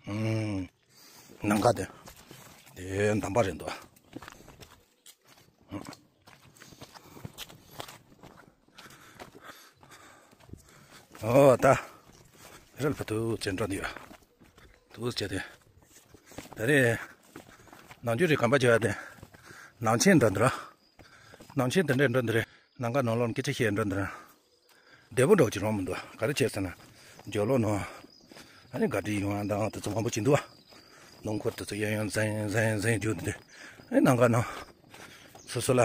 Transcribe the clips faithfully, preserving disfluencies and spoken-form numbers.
ཨུམ། ནམ་མཁའ་དེ། དེ་འདམ་པ་རེད་འདུག་ཨོ་ད། རལ་པ་དུ་ཅན་འགྲོ་འདི་ཡ། དུ་ཅེ་དེ། ད་རེ། ནང་རྒྱུ་རེ་གམ་པ་ཅེ་བ་དེ། ནང་ཆེན་འགྲོ་འདི་ར། ནང་ཆེན་དེ་འདྲས་འགྲོ་འདི་རེད། ནང་ག་ནང་ལོག་སྐད་ཆ་བཤད་འགྲོ་འདི་ར། བདེ་པོ་འདྲ་བོ་ཅིག་རང་མི་འདུག་ག་རེ་བྱས་ཟེར་ན། ཇོ་ལོ་ནང་། ཨ་ནི་ག་དྲི་ཡོང་ཡང་དང་དེ་ཚོ་མང་པོ་ཅིག་འདུག་སྣུམ་འཁོར་དེ་ཚོ་གཡས་གཡོན་འཛིང་འཛིང་འཛིང་རྒྱུ་འདི། ཨ་ནི་ནང་ག་ནང་། སོ་སོ་ལ།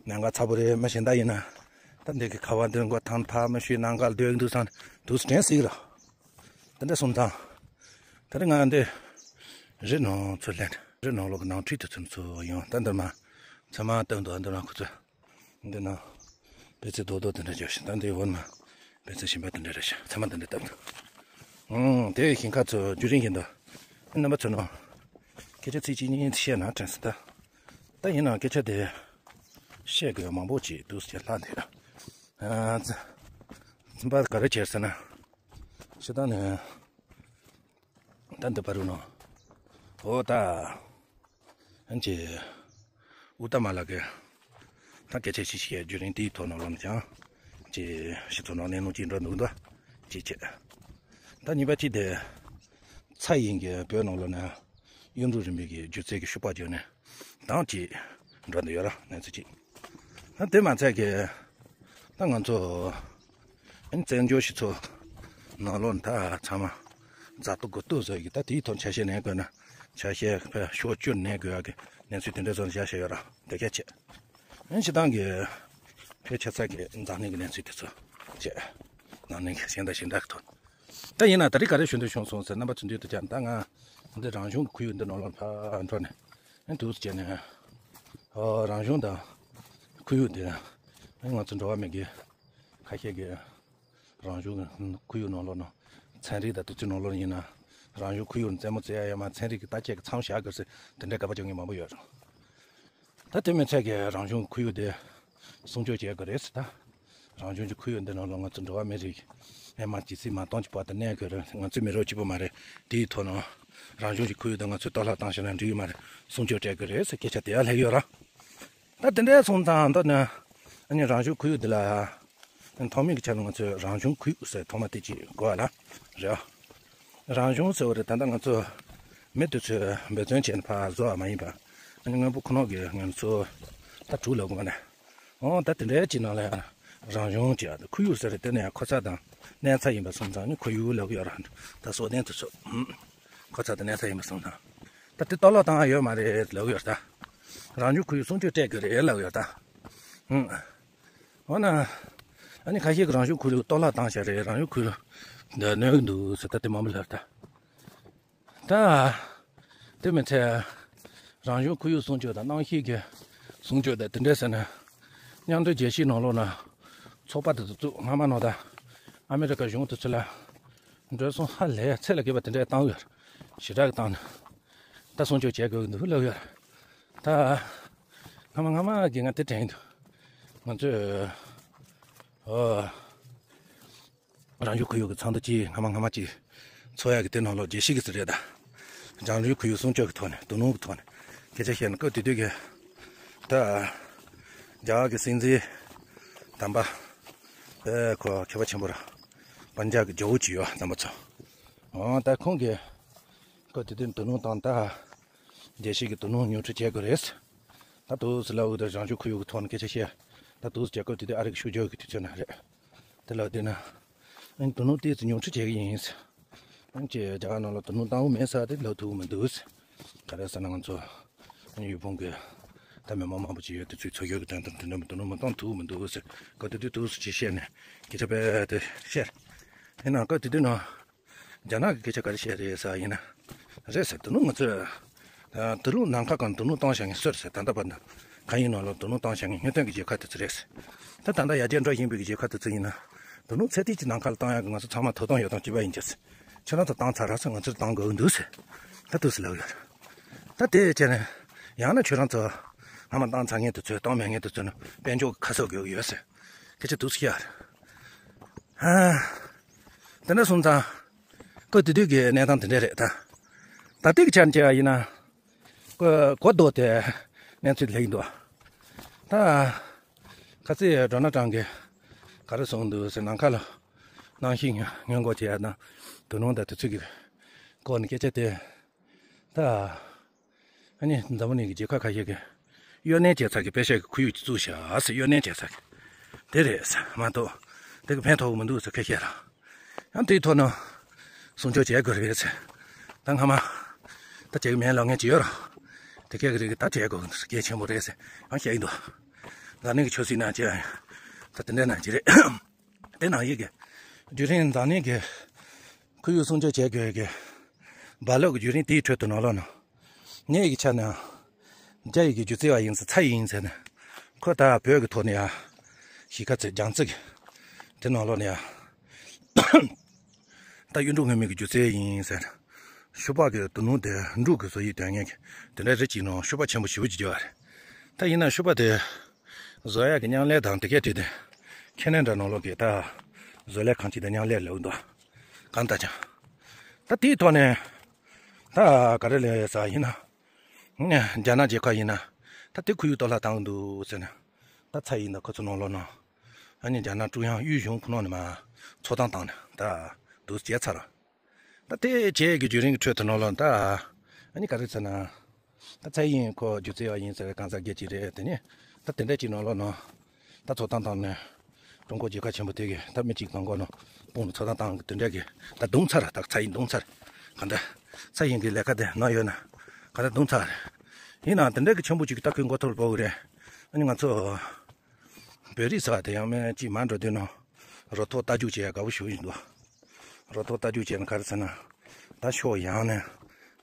ནང་ག་ཚ་པོ་རེད་མ་གཞན་དག་ཡིན་ན། ད་འདི་གི་ཁ་བ་འདི་མགོ་ཐང་ཐག་མ་ཤུས་ནང་ག་སྡོད་འདུག་སང་དུས་དྲན་སྲིད་ར། དེ་འདྲ་སོང་ཙང་། ད་རེས་ང་འདི། རི་ནང་ཚུར་ལེན། རི་ནང་ལོག་གི་ནང་འཁྲིས་དེ་ཚུར་ཚུར་ཡོང་ད་འདིར་མ། ཚང་མ་སྟོན་འདུག་འདིར་མ་ཁོ་ཚོ། འདི་ན། པེ་ཙེ་རྡོག་རྡོག་དེ་འདྲ་བརྗོད་ཤིང་ད་འདི་འོག་མ། པེ་ཙེ་གཞན་པ་དེ་འདྲ་རེད་ཤག་ཚང་མ་དེ་འདྲ་བཏབ་འདུག་ཨང་དེ་ཞིང་ཁ་ཚོ་རྒྱུ་རིང་ཡིན་འདུག་རྣམ་པ་ཚོ་ནང་། སྐད་ཆ་ཚིག་གཅིག་གཉིས་བཤད་ན་དྲན་སོང་ད། ད་ཡིན་ནའང་སྐད་ཆ་དེ། བཤད་དགོས་མང་པོ་ཅིག་འདུག་ཟེར་ལྷག་འདུག་ཨ་ཙི། ཚིམ་པ་ག་རེ་བྱས་ཟེར་ན། ཤི་ད་ནས། ད་འདི་པ་རུ་ནོ། ཨོ་ད། ཨན་ཅེ། ཨུ་ཏ་མ་ལ་གེ། ད་སྐད་ཆ་ཞིག་བཤད་རྒྱུ་རིང་དེའི་ཐོག་ནང་ལོག་ནས་ཀྱང་། ཅེ། ཞི་ཚོ་ནང་གནས་ལུང་ཅིག་འགྲོ་འདུག་འདུག་ཅེ་ཅེ། ད་གཉིས་པ་གཅིག་དེ། ཚ་ཡིན་གྱི་བོད་ནང་ལོག་ན། གཡུ་འབྲུག་རིམ་པའི་གི་སྒྱུ་རྩལ་གྱི་ཤུགས་པ་བརྒྱུད་ནས། དང་གཅིག་འགྲོ་འདི་ཡོད་ར་གནས་ཚུལ་གཅིག་ད་དེ་མ་ཚད་ཀྱི། ད་ང་ཚོ། ཨན་བཙན་བྱོལ་སྤྱི་ཚོགས། ནང་ལོགས་ད་ཚང་མ། རྫ་ཏོ་དགུ་ཏོ་བཟོ་ཡི་ད་དེའི་ཐོག་ཆ་ཤས་ནས་དགོས་ན། ཆ་ཤས་ཕ་ཕྱོགས་བཅུར་ནས་དགོས་ཡག་གི་གནས་ཚུལ་དེ་འདྲ་བཟོ་བཞག་བཞག་ཡོད་ར་དེ་གལ་ཆེ། ཨན་སྤྱི་བཏང་གི། ཕལ་ཆེ་ཚད་ཀྱི་འཛམ་གླིང་གི་གནས་ཚུལ་དེ་ཚོ། བྱས། ནང་གནས་གཞན་དང་གཞན་དག་གི་ཐོག་ད་ཡིན་ན་ད་རེས་ག་རེ་ཞུ་འདོད་བྱུང་སོང་ཟེར་རྣམ་པ་ཚོ་འདུས་དུ་ཀྱང་ད་ང་འདི་རང་བྱུང་གི་ཁོར་ཡུག་འདི་ནང་ལོགས་ཕར་འགྲོ་ནས་ཨེ་འདུག་སེ་བྱས་ནས་ཨོ་རང་བྱུང་དང་ཁོར་ཡུག་འདི་ཨེ་ང་ཚོ་འགྲོ་བ་མི་གི་ཁ་ཤས་ཀྱི་རང་བྱུང་གི་ཁོར་ཡུག་ནང་ལོགས་ནང་ཚན་རིག་དང་དེ་ཚོའི་ནང་ལོགས་ཡིན་ན་རང་བྱུང་ཁོར་ཡུག་རྩེད་མོ་རྩེ་ཡ་ཡོད་མ་ཚན་རིག་གི་བརྟག་དཔྱད་ཀྱི་མཚམས་བཞག་དགོས་ཟེར་དེ་འདྲའི་དགག་པ་རྒྱག་མཁན་མང་པོ་ཡོད་རེད། ད་དེ་མི་ཚད་ཀྱི་རང་བྱུང་ཁོར་ཡུག་དེ་སྲུང་སྐྱོབ་བྱེད་དགོས་རེད་ཟེར་ད། རང་བྱུང་གི་ཁོར་ཡུག་འདི་ནང་ལ་ང་ཚོ་འགྲོ་བ་མི་རིགས་ཨེ་མ་ཇི་སྲིད་མ་གཏོང་གི་བར་དུ་གནས་དགོས་རེད། ང་ཚོའི་མི་རབས་གཅིག་པོ་མ་རེད། དེའི་ཐོག་ནས་རང་བྱུང་གི་ཁོར་ཡུག་འདི་ང་ཚོས་གཏོར་བརླག་བཏང་ཤེས་ན་འགྲིག་ཡོད་མ་རེད། སྲུང་སྐྱོབ་སྤྲད་དགོས་རེད་ཟེར་སྐད་ཆ་དེ་ཡང་སླེབས་ཡོད་ར། ད་དེ་འདྲའི་སོང་ཙང་ད་ནི་ཨ་ནི་རང་བྱུང་ཁོར་ཡུག་འདི་ལ་ཐོག་མའི་གི་ཆ་ནས་ང་ཚོས་རང་བྱུང་ཁོར་ཡུག་ཟེར་ཐོག་མ་དེ་ཅིག་གོ་བ་ལ་རེད། རང་བྱུང་ཟེར་བ་རེད། ད་ལྟ་ང་ཚོ་མི་དེ་ཚོས་འབད་བརྩོན་བྱས་ནས་ཕར་བཟོ་བ་མ་ཡིན་པ། ཨ་ནི་དངོས་པོ་ཁོ་ན་གི་ང་ཚོ་ད་དྲུག་ལབ་དགོས་ན། འོ་ད་དེ་འདྲའི་ཅིག་ནང་ལ་ཡང་རང་བྱུང་ཅིག་ཁོར་ཡུག་ཟེར་དེ་ནས་ཁོ་ཚ་དང་གནས་ཚ་ཡིན་པ་སོང་ཙང་ནི་ཁོར་ཡུག་ལབ་ཀྱི་ཡོད་ར། ད་སྲོག་ལྡན་དེ་ཚོ་ཁོ་ཚ་དང་གནས་ཚ་ཡིན་པ་སོང་ཙང་ད་དེ་གཏོར་བརླག་བཏང་ཡ་ཡོད་མ་རེད་ལབ་ཀྱི་ཡོད་ད། རང་བྱུང་ཁོར་ཡུག་སྲུང་སྐྱོབ་སྤྲད་དགོས་རེད་ལབ་ཀྱི་ཡོད་ད། འོ་ན། ཨ་ནི་ཁ་ཤས་ཀྱིས་རང་བྱུང་ཁོར་ཡུག་གཏོར་བརླག་བཏང་བཞག་རེད། རང་བྱུང་ཁོར་ཡུག་འདི་གནོད་ཀྱི་འདུག་ཟེར་ད་དེ་མང་པོ་ལབ་ད། ད། དེ་མི་ཚད། རང་བྱུང་ཁོར་ཡུག་སྲུང་སྐྱོབ་དང་གནམ་གཤིས་ཀྱི་སྲུང་སྐྱོབ་དང་དེ་འདྲ་ཟེར་ན། མཉམ་འབྲེལ་རྒྱལ་སྤྱིའི་ནང་ལོགས་ན། ཚོགས་པ་དེ་ཚོ་བཙུགས་སྔ་མ་ནང་ད། ཨ་མི་རི་ཀ་གཞུང་དེ་ཚོ་ལ། འགྲོ་སོང་ཧ་ལས་ཚད་ལས་བརྒལ་བ་དེ་འདྲ་བཏང་ཡོད། ཞེ་དྲག་གི་བཏང་ནས། ད་སྲུང་སྐྱོབ་བྱེད་དགོས་ཀྱི་འདུག་ལབ་ཡོད། ད། སྔ་མ་སྔ་མ་གི་ང་དེ་དྲན་གྱི་འདུག་ང་ཚོས། ཨོ། རང་བྱུང་ཁོར་ཡུག་གི་ཚོགས་འདུ་གཅིག་སྔ་མ་སྔ་མ་གཅིག་ཚོགས་ཡག་གི་དེ་ནང་ལོགས་རྒྱལ་སྤྱི་གི་ཟེར་རེད་ད། རང་བྱུང་ཁོར་ཡུག་སྲུང་སྐྱོབ་ཀྱི་ཐོག་ནས་དོ་སྣང་གི་ཐོག་ནས་སྐད་ཆ་བཤད་ན་སྐབས་དེ་དུས་ཀྱི་ད། རྒྱ་གར་གྱི་སྲིད་འཛིན་དམ་པ་ཨེ་ཁོ་མཁས་པ་ཆེན་པོ་ར་པན་ཇབ་ཀྱི་ཇོ་བོ་ཅིག་ཡོད་རྣམ་པ་ཚོ། འོ་ད་ཁོང་གིས་སྐབས་དེ་དུས་དོ་སྣང་བཏང་ད། རྒྱལ་སྤྱི་གི་དོ་སྣང་ཉུང་འཕྲི་བྱེད་དགོས་རེད། ད་དུས་སུ་ལབ་འོ་ད་རང་བྱུང་ཁོར་ཡུག་གི་ཐོག་ནས་སྐད་ཆ་བཤད། ད་དུས་སུ་རྒྱ་སྐབས་དེ་དུས་ཨ་རི་གི་ཤུགས་རྒྱག་གི་དུས་ཚོད་ན་རེད། དེ་ལ་བལྟས་ན། ཨ་ནི་དོ་སྣང་ཏོག་ཙམ་ཉུང་འཕྲི་བྱེད་ཀྱི་ཡིན། ཨ་ནི་ཅེས་རྒྱ་གར་ནང་ལ་དོ་སྣང་བཏང་གི་མེད་ས་དེ་ལབ་ཐུབ་ཀྱི་མི་འདུག་ག་རེ་ཟེར་ན་ང་ཚོ་ཨ་ནི་ཡུལ་ཕུང་གི་ད་མི་མང་མང་པོ་ཅིག་ཡོད་དེ་ཚོའི་འཚོ་བཞིན་གྱི་དོན་དུ་དོ་སྣང་མི་གཏོང་ཐུབ་ཀྱི་མི་འདུག་ཟེར་སྐབས་དེ་དུས་དུས་སུ་ཅིག་བཤད་ནས་སྐད་ཆ་དཔེ་དེ་བཤད། ཡིན་ནའང་སྐབས་དེ་དུས་ནང་རྒྱ་ནག་གི་སྐད་ཆ་ག་རེ་བཤད་རེད་ཟེར་ཡིན་ན། རེད་ཟེར་དོ་སྣང་ང་ཚོས་ ཨ། དུ་ལུང་ནམ་མཁའ་གང་དུ་ལུང་བཏང་བཞག་མཁན་སུ་རེད་ཟེར། ད་ལྟ་བར་ན་གང་ཡིན་ནོ་ལོ། དུ་ལུང་བཏང་བཞག་མཁན་སྔོན་ཐོན་གྱི་རྒྱལ་ཁབ་དེ་ཚོ་རེད་ཟེར། ད་ད་ལྟ་ཡར་རྒྱས་འགྲོ་བཞིན་པའི་རྒྱལ་ཁབ་དེ་ཚོ་ཡིན་ན། དུ་ལུང་ཚད་ཐིག་གི་ནམ་མཁའ་ལ་བཏང་ཡག་གི་ང་ཚོ་ཚང་མ་ཐོབ་ཐང་ཡོད་སྟངས་གཅིག་པ་ཡིན་གྱི་ཟེར། ཁྱོད་རང་ཚོ་བཏང་ཚར་ར་ཟེར། ང་ཚོར་བཏང་དགོས་ཀྱི་འདུག་ཟེར། ད་དུས་སུ་ལབ་ཡོད་རེད། ད་དེ་བྱས་ནས་ཡང་ན་ཁྱོད་རང་ཚོ་སྔ་མ་བཏང་ཚར་མཁན་དེ་ཚོས། བཏང་མེད་མཁན་དེ་ཚོས་ནི་དཔལ་འབྱོར་གྱི་ཁ་གསབ་དགོས་ཀྱི་ཡོད་ཟེར། སྐད་ཆ་དུས་སུ་བཤད་ཡོད་རེད། ཨ། དེ་འདྲ་སོང་ཙང་། ཁོ་དེ་དུས་ཀྱི་གནས་སྟངས་དེ་འདྲ་རེད་ད། ད་ལྟའི་གི་ཆ་ནས་བྱས་པ་ཡིན་ན། ཁོ་གོ་ལྡོག་སྟེ་གནས་ཚུལ་སླེབས་ཀྱི་འདུག། ད་ཁ་སང་ཌོ་ནལ་ཊམ་གྱིས་ག་རེ་གསུངས་འདུག་ཟེར། ནམ་མཁའ་ལ་གནམ་གཤིས་སྔོན་འགོག་བྱེད་ཡག་དང་། དུ་ལུང་དང་དེ་ཚོ་གི་སྐོར་ནས་སྐད་ཆ་དེ། ད། ཨ་ནི་འཛམ་བུ་གླིང་གི་རྒྱལ་ཁབ་ཁ་ཤས་ཀྱིས་གཡོ་ལེན་བྱས་ཚར་གི་པེ་ཤག་གི་ཁོར་ཡུག་ཅིག་བཙུགས་བཞག་ཟེར། གཡོ་ལེན་བྱས་ཚར་གི་དེ་རེད་ཟེར་མ་གཏོགས། དེ་གི་ཕན་ཐོགས་མི་འདུག་ཟེར་ཁ་ཤས་རང་། ཡང་དེའི་ཐོག་ནས་སྲུང་སྐྱོབ་བྱེད་དགོས་རེད་ཟེར། ད་སྔ་མ་ད་བྱེད་གི་མེད་ལབ་མཁན་ཅིག་ཡོད་རེད། དེ་ག་གི་རིགས་ཀྱི་ད་བྱེད་དགོས་གལ་ཆེན་པོ་རེད་ཟེར་ཡང་བཤད་ཀྱི་འདུག། འཛམ་གླིང་གི་ཆབ་སྲིད་ནང་བྱས་ཡང་ད་དེ་འདྲ་ནང་བྱེད་རེད། དེ་ནང་བཞིན་གྱི་རྒྱུན་རིང་འཛམ་གླིང་གི་ཁོར་ཡུག་སྲུང་སྐྱོབ་བྱེད་དགོས་ཀྱི་རྦ་རླབས་ཀྱི་རྒྱུན་རིང་དེའི་ཁྲོད་དུ་ནང་ལོགས་ནས། ངའི་གི་ཆ་ནས་རྒྱ་ཡི་གི་སྒྱུ་རྩལ་བ་ཡིན་ཟེར། ཚ་ཡིན་ཟེར་ནས། ཁོ་ད་བོད་ཀྱི་ཐོག་ནས་ཡ་གཞིས་ཀ་རྩེ་རྒྱལ་རྩེ་གི་དེ་ནང་ལོགས་ནས་ཡ། ད་གཡུ་འབྲུག་སྔོན་མའི་གི་སྒྱུ་རྩལ་ཡིན་ཟེར། ཤུ་པ་གི་དུ་ནུ་དེ་འབྲུག་གི་བཟོ་ཡིག་དོན་ངན་གི་དེ་འདྲ་རེད་ཅིག་ནང་ཤུ་པ་ཆེན་པོ་ཞེ་པོ་ཅིག་བརྗོད་པ་རེད། ད་ཡིན་ན་ཤུ་པ་དེ་བཟོ་ཡག་གི་མཉམ་ལས་དང་དེ་གས་བྲིས་ཏེ། ཁེ་ན་ཌ་ནང་ལོགས་ཀྱི་ད་བཟོ་ལས་ཁང་ཅིག་དང་མཉམ་ལས་ལབ་འདུག། གང་ལྟར་ཀྱང་། ད་དེའི་ཐོག་ནས་ད་ག་རེ་ལབ་ས་ཡིན་ན། རྒྱ་ནག་རྒྱལ་ཁབ་ཡིན་ན་ད་དེ་ཁོར་ཡུག་གཏོར་བརླག་བཏང་གི་འདུག་ཟེར་ནས། ད་ཚ་ཡིན་ད་ཁོ་ཚོ་ནང་ལོགས་ནང་། ཨ་ནི་རྒྱ་ནག་ཀྲུང་དབྱང་དབུས་གཞུང་ཁོ་ནང་ནས་མར་ཚོགས་གཏམ་བཏང་ནས་ད་འདུག་བྱས་ཚར། ད་དེ་བྱས་ཀྱི་བརྒྱུད་རིམ་གྱི་ཁྲོད་དུ་ནང་ལོགས་ད། ཨ་ནི་ག་རེ་ཟེར་ན། ད་ཚ་ཡིན་ཁོ་སྒྱུ་རྩལ་བ་ཡིན་ཟེར་བའི་གང་ཟག་སྒེར་གཅིག་རེད། དེ་ནི་ད་དེ་འདྲ་གཅིག་ནང་ལོགས་ནང་། ད་ཚོགས་གཏམ་བཏང་ནས། ཀྲུང་གོ་རྒྱལ་ཁབ་ཆེན་པོ་དེ་གི་ད་མི་གཅིག་དང་པོ་ནང་སྤུངས་ནས་ཚོགས་གཏམ་བཏང་གི་དེ་འདྲ་གི་ད་བརྡུངས་ཚར། ད་ཚ་ཡིན་བརྡུངས་ཚར། གང་ལྟར་ཚ་ཡིན་གི་ལས་ཀ་དེ་ནང་ཡོད་ན་གང་ལྟར་བརྡུངས་ཚར་རེད། ཡིན་ནའང་དེ་འདྲ་གི་ཆེན་པོ་གཅིག་གི་ད་ཁོའི་མགོ་ཐོག་ལ་སྤོ་གི་རེད། ཨ་ནི་ང་ཚོ་བོད་རིགས་ཟེར་བ་དེ་ཡང་མི་གཅིག་མར་འགྲོ་དུས་ནང་རོ་ཐོག་རྟ་རྒྱུག་བྱེད་ཡ་དགའ་པོ་ཞེ་པོ་ཡིན་འདུག། རོ་ཐོག་རྟ་རྒྱུག་བྱས་ན་ག་རེ་ཟེར་ན། ད་ཤོག་ཡང་ནས།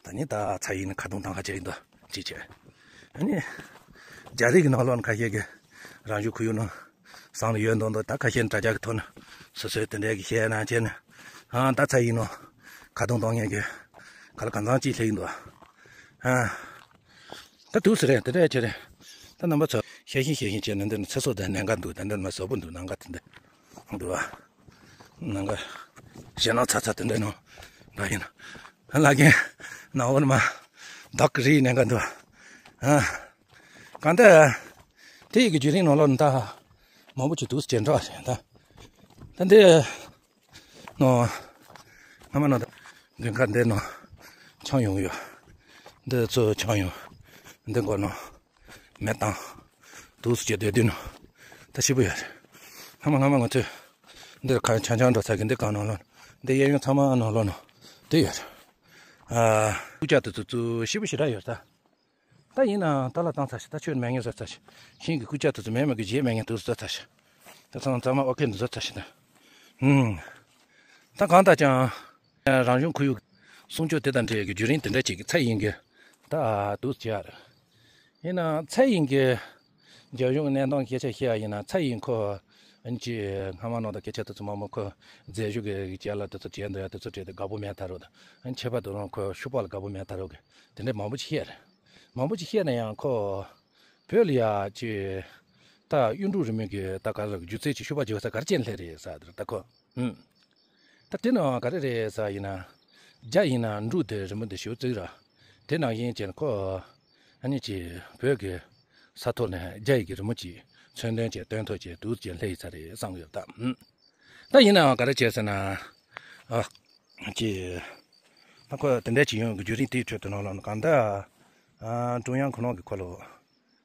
ད་ནི་ད་ཚ་ཡིན་ན་ཁ་རྡུང་བཏང་ཁ་བྱེད་ཀྱི་འདུག་ཅེས་བྱས། ཨ་ནི། རྒྱ་རིགས་ཀྱི་ནང་ལོགས་ནས་ཁ་ཤས་ཀྱིས་རང་བྱུང་ཁོར་ཡུག་ནང་བསམ་བློ་ཡོད་མདོག་མདོག། ད་ཁ་ཤས་ནི་དྲ་རྒྱ་གི་ཐོག་ནས་སོ་སོའི་དེ་འདྲའི་གི་བཤད་གནང་བྱས་ནས། ཨ། ད་ཚ་ཡིན་ནོ། ཁ་རྡུང་གཏོང་མཁན་གྱི་ག་ལ་གང་འཚམ་ཅིག་སླེབས་ཀྱི་འདུག། ཨ། ད་དུས་སུ་རེད། དེ་འདྲ་བྱས་རེད། ད་རྣམ་པ་ཚོ་ཤེས་བཞིན་ཤེས་བཞིན་བྱས་ནས་འདི་ནི་ཚེ་སྲོག་དང་ལེན་ག་འདུག། དེ་འདྲ་མ་བཟོ་པོ་འདུག། ནང་ག་དེ་འདྲ་འདུག་ཨ། ནང་ག་ཞེད་སྣང་ཚ་ཚ་དེ་འདྲ་ནང་འདྲ་ཡིན་ན། ལ་གིན་ནང་འོ་ནི་མ་བདག་གི་རིག་ནས་ག་འདུག་ཨ། གང་ལྟར་དེ་ཡི་གི་བརྒྱུད་རིམ་ནང་ལོགས་ནས་ད་མང་པོ་ཅིག་དུས་སུ་བྱེད་འགྲོ་བ་རེད་ད། ད་འདི། ནོ། སྔ་མ་ནོ་ད། མདུན་ཁ་འདི་ནོ། ཆང་ཡོང་ཡོད། འདི་ཚོ་ཆང་ཡོང་། འདི་མགོ་ནོ། མེ་བཏང་། དུས་སུ་བྱེད་སྡོད་དུས་ནོ། ད་ཞིབ་པོ་ཡོད་རེད། སྔ་མ་སྔ་མ་ང་ཚོས། འདིར་ཁ་ཆང་ཆང་འགྲོ་ས་གི་འདི་གང་ནང་ལོགས། འདི་གཡས་གཡོན་ཚང་མ་ནང་ལོགས་ནོ། དེ་ཡོད་རེད། ཨ། ཀུ་ཅག་དེ་ཚོ་ཚོ་ཞིབ་པོ་ཞེ་དྲག་ཡོད་ད། ད་ཡིན་ནའང་ད་ལ་བཏང་ཚར་ཤག། ད་ཆོས་མེད་ངན་བཟོ་ཚར་ཤག། ཤིང་གི་ཀུ་ཅག་དེ་ཚོ་མེད་མ་གི་རྗེས་མེད་ངན་དུ་བཟོ་ཚར་ཤག། ད་ཚང་ཚང་མ་ཨོ་ཁེ་འདི་བཟོ་ཚར་ཤག་ད། ཧུམ། ད་གང་ལྟར་ཀྱང་། རང་བྱུང་ཁོར་ཡུག་སྲུང་སྐྱོབ་དེ་དང་འབྲེལ་གྱི་བརྒྱུད་རིམ་དེ་འདྲ་ཅིག་ཚ་ཡིན་གི། ད་དུ་བྱེད་ཡ་རེད། ཡིན་ནའང་ཚ་ཡིན་གི། རྒྱ་གཞུང་གི་གནས་སྟངས་སྐད་ཆ་བཤད་ཡ་ཡིན་ན། ཚ་ཡིན་ཁོ། ཨན་ཅི། སྔ་མ་ནང་དང་སྐད་ཆ་དེ་ཚོ་མང་པོ་ཁོ། རྫས་ཤུགས་ཀྱི་རྒྱལ་ལ་དེ་ཚོ་བྱས་འདུག་ཡ་དེ་ཚོ་བྲིས་ཏེ་དགའ་པོ་མེད་ད་རོགས་དང་། ཨན་ཁྱད་པར་དུ་རང་ཁོ་ཤུག་པ་ལ་དགའ་པོ་མེད་ད་རོགས་གི། དེ་འདྲ་མང་པོ་ཅིག་བཤད་རེད། མང་པོ་ཅིག་བཤད་ན་ཡང་ཁོ། བོད་ལ་ཡ་ཅི། ད་གཡུ་འབྲུག་རི་མོ་གི་ད་ག་ལ་སྒྱུ་རྩལ་གྱི་ཤུག་པ་བརྗོད་ས་ག་རེ་ཅན་སླེབས་རེད་ས་དེར་ད་ཁོ། ཨུམ། ད་དེ་ནང་ག་རེ་རེད་ཟེར་ཡིན་ན། རྒྱ་ཡིན་ན་འབྲུག་དེ་རི་མོ་འདི་ཞེ་པོ་བརྩིགས་ར། དེ་ནང་བཞིན་བྱས་ནས་ཁོ། ཨ་ནི་ཅི། བོད་ཀྱི་ས་ཐོག་ནས་རྒྱ་ཡི་གི་རི་མོ་ཅིག་མཚོན་དོན་བྱས་སྟོན་ཐོག་བྱས་འདུག་ཅེས་སླེབས་ཡོད་ས་རེད་བསམ་གྱི་ཡོད་ད། ཨུམ། ད་ཡིན་ནའང་ག་རེ་བྱས་ཟེར་ན། ཨ། ཅི། ད་ཁོ་དེ་འདྲ་ཅིག་ཡོང་གི་བརྒྱུད་རིམ་དེའི་ཁྲོད་དུ་ནང་ལོགས་ནས་གང་ལྟར། ཨ། ཀྲུང་དབྱང་ཁོ་རང་གི་ཁོ་ལོ།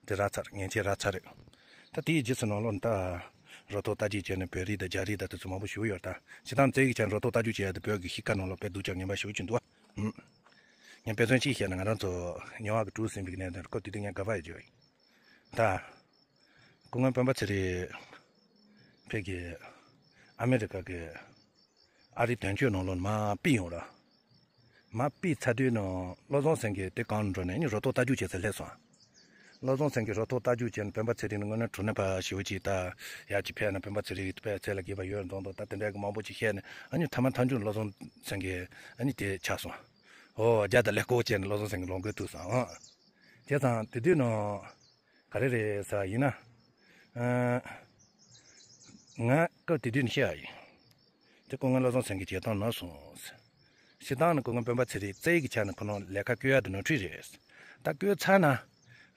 དེ་རག་ཚར། ངན་ཆེ་རག་ཚར་རེད། ད་དེའི་རྗེས་སུ་ནང་ལོགས་ནས་ད། རོ་ཐོག་རྟ་རྒྱུག་བྱས་ནས་བོད་རིགས་དང་རྒྱ་རིགས་དང་དེ་ཚོ་མང་པོ་ཞིག་ཡོད་ད། སྤྱིར་བཏང་བཙན་གྱིས་ཀྱང་རོ་ཐོག་རྟ་རྒྱུག་བྱས་ཡ་དེ་བོད་ཀྱི་གཤིས་ཀ་ནང་ལོགས་དཔེ་སྡུག་ཅག་ངན་པ་ཞིག་ཅིག་འདུག་ཨ། ངས་དཔེ་མཚོན་གཅིག་བཤད་ན། ང་རང་ཚོ་རྙིང་བ་གི་གྲུ་ཟིན་པའི་གནས་དོན་སྐབས་དེ་དུས་ངས་དགའ་པ་ཡོད་ཅོག་ཡིན་ད། སྐུ་ངོ་སྤེན་པ་ཚེ་རིང་ཕེབས་ཀྱི་ཨ་མེ་རི་ཀ་གི་ཨ་རིའི་དོན་གཅོད་ནང་ལོགས་ནས་མར་ཕུད་ཡོང་ར། མ་ཕུད་ཚར་དུས་ནང་བློ་བཟང་སེང་གེ་དེ་གང་འགྲོ་ནས་ནི་རོ་ཐོག་རྟ་རྒྱུག་བྱེད་ཚེ་སླེབས་སོང་། བློ་བཟང་སེང་གེ་རོ་ཐོག་རྟ་རྒྱུག་བྱས་ནས་སྤེན་པ་ཚེ་རིང་ནི་དངོས་གནས་གྲུ་ནས་ཕར་ཞེ་པོ་ཅིག་ད་ཡར་ཅིག་ཕེབས་ན་སྤེན་པ་ཚེ་རིང་ཕར་ཚེ་ལ་དགྱེས་པ་ཡོད་མདོག་མདོག་ད་དེ་འདྲ་གི་མང་པོ་ཅིག་བཤད་ནས་ཨ་ནི་ཐ་མ་མཐའ་མཇུག་བློ་བཟང་སེང་གེ་ཨ་ནི་དེ་ཆགས་སོང་། ཨོ་རྒྱ་དང་ཀླད་ཀོར་བྱས་ནས་བློ་བཟང་སེང་གེ་ལོངས་སྐུ་ཐུག་སོང་ཨང་། བྱས་ཙང་དེ་དུས་ནང་ག་རེ་རེད་ཟེར་བ་ཡིན་ན། ཨ། ང་སྐབས་དེ་དུས་ནས་བཤད་ཡ་ཡིན། དེ་སྐུ་ངོ་བློ་བཟང་སེང་གེ་བྱེད་སྟངས་ནོར་སོང་། བྱེད་སྟངས་ནི་སྐུ་ངོ་སྤེན་པ་ཚེ་རིང་རྩ་ཡིག་གི་ཆ་ནས་ཁོ་རང་ལས་ཀ་བསྐོ་ཡ་དེ་ནོར་འཁྲུལ་རེད། ད་བསྐོས་ཚར་ན།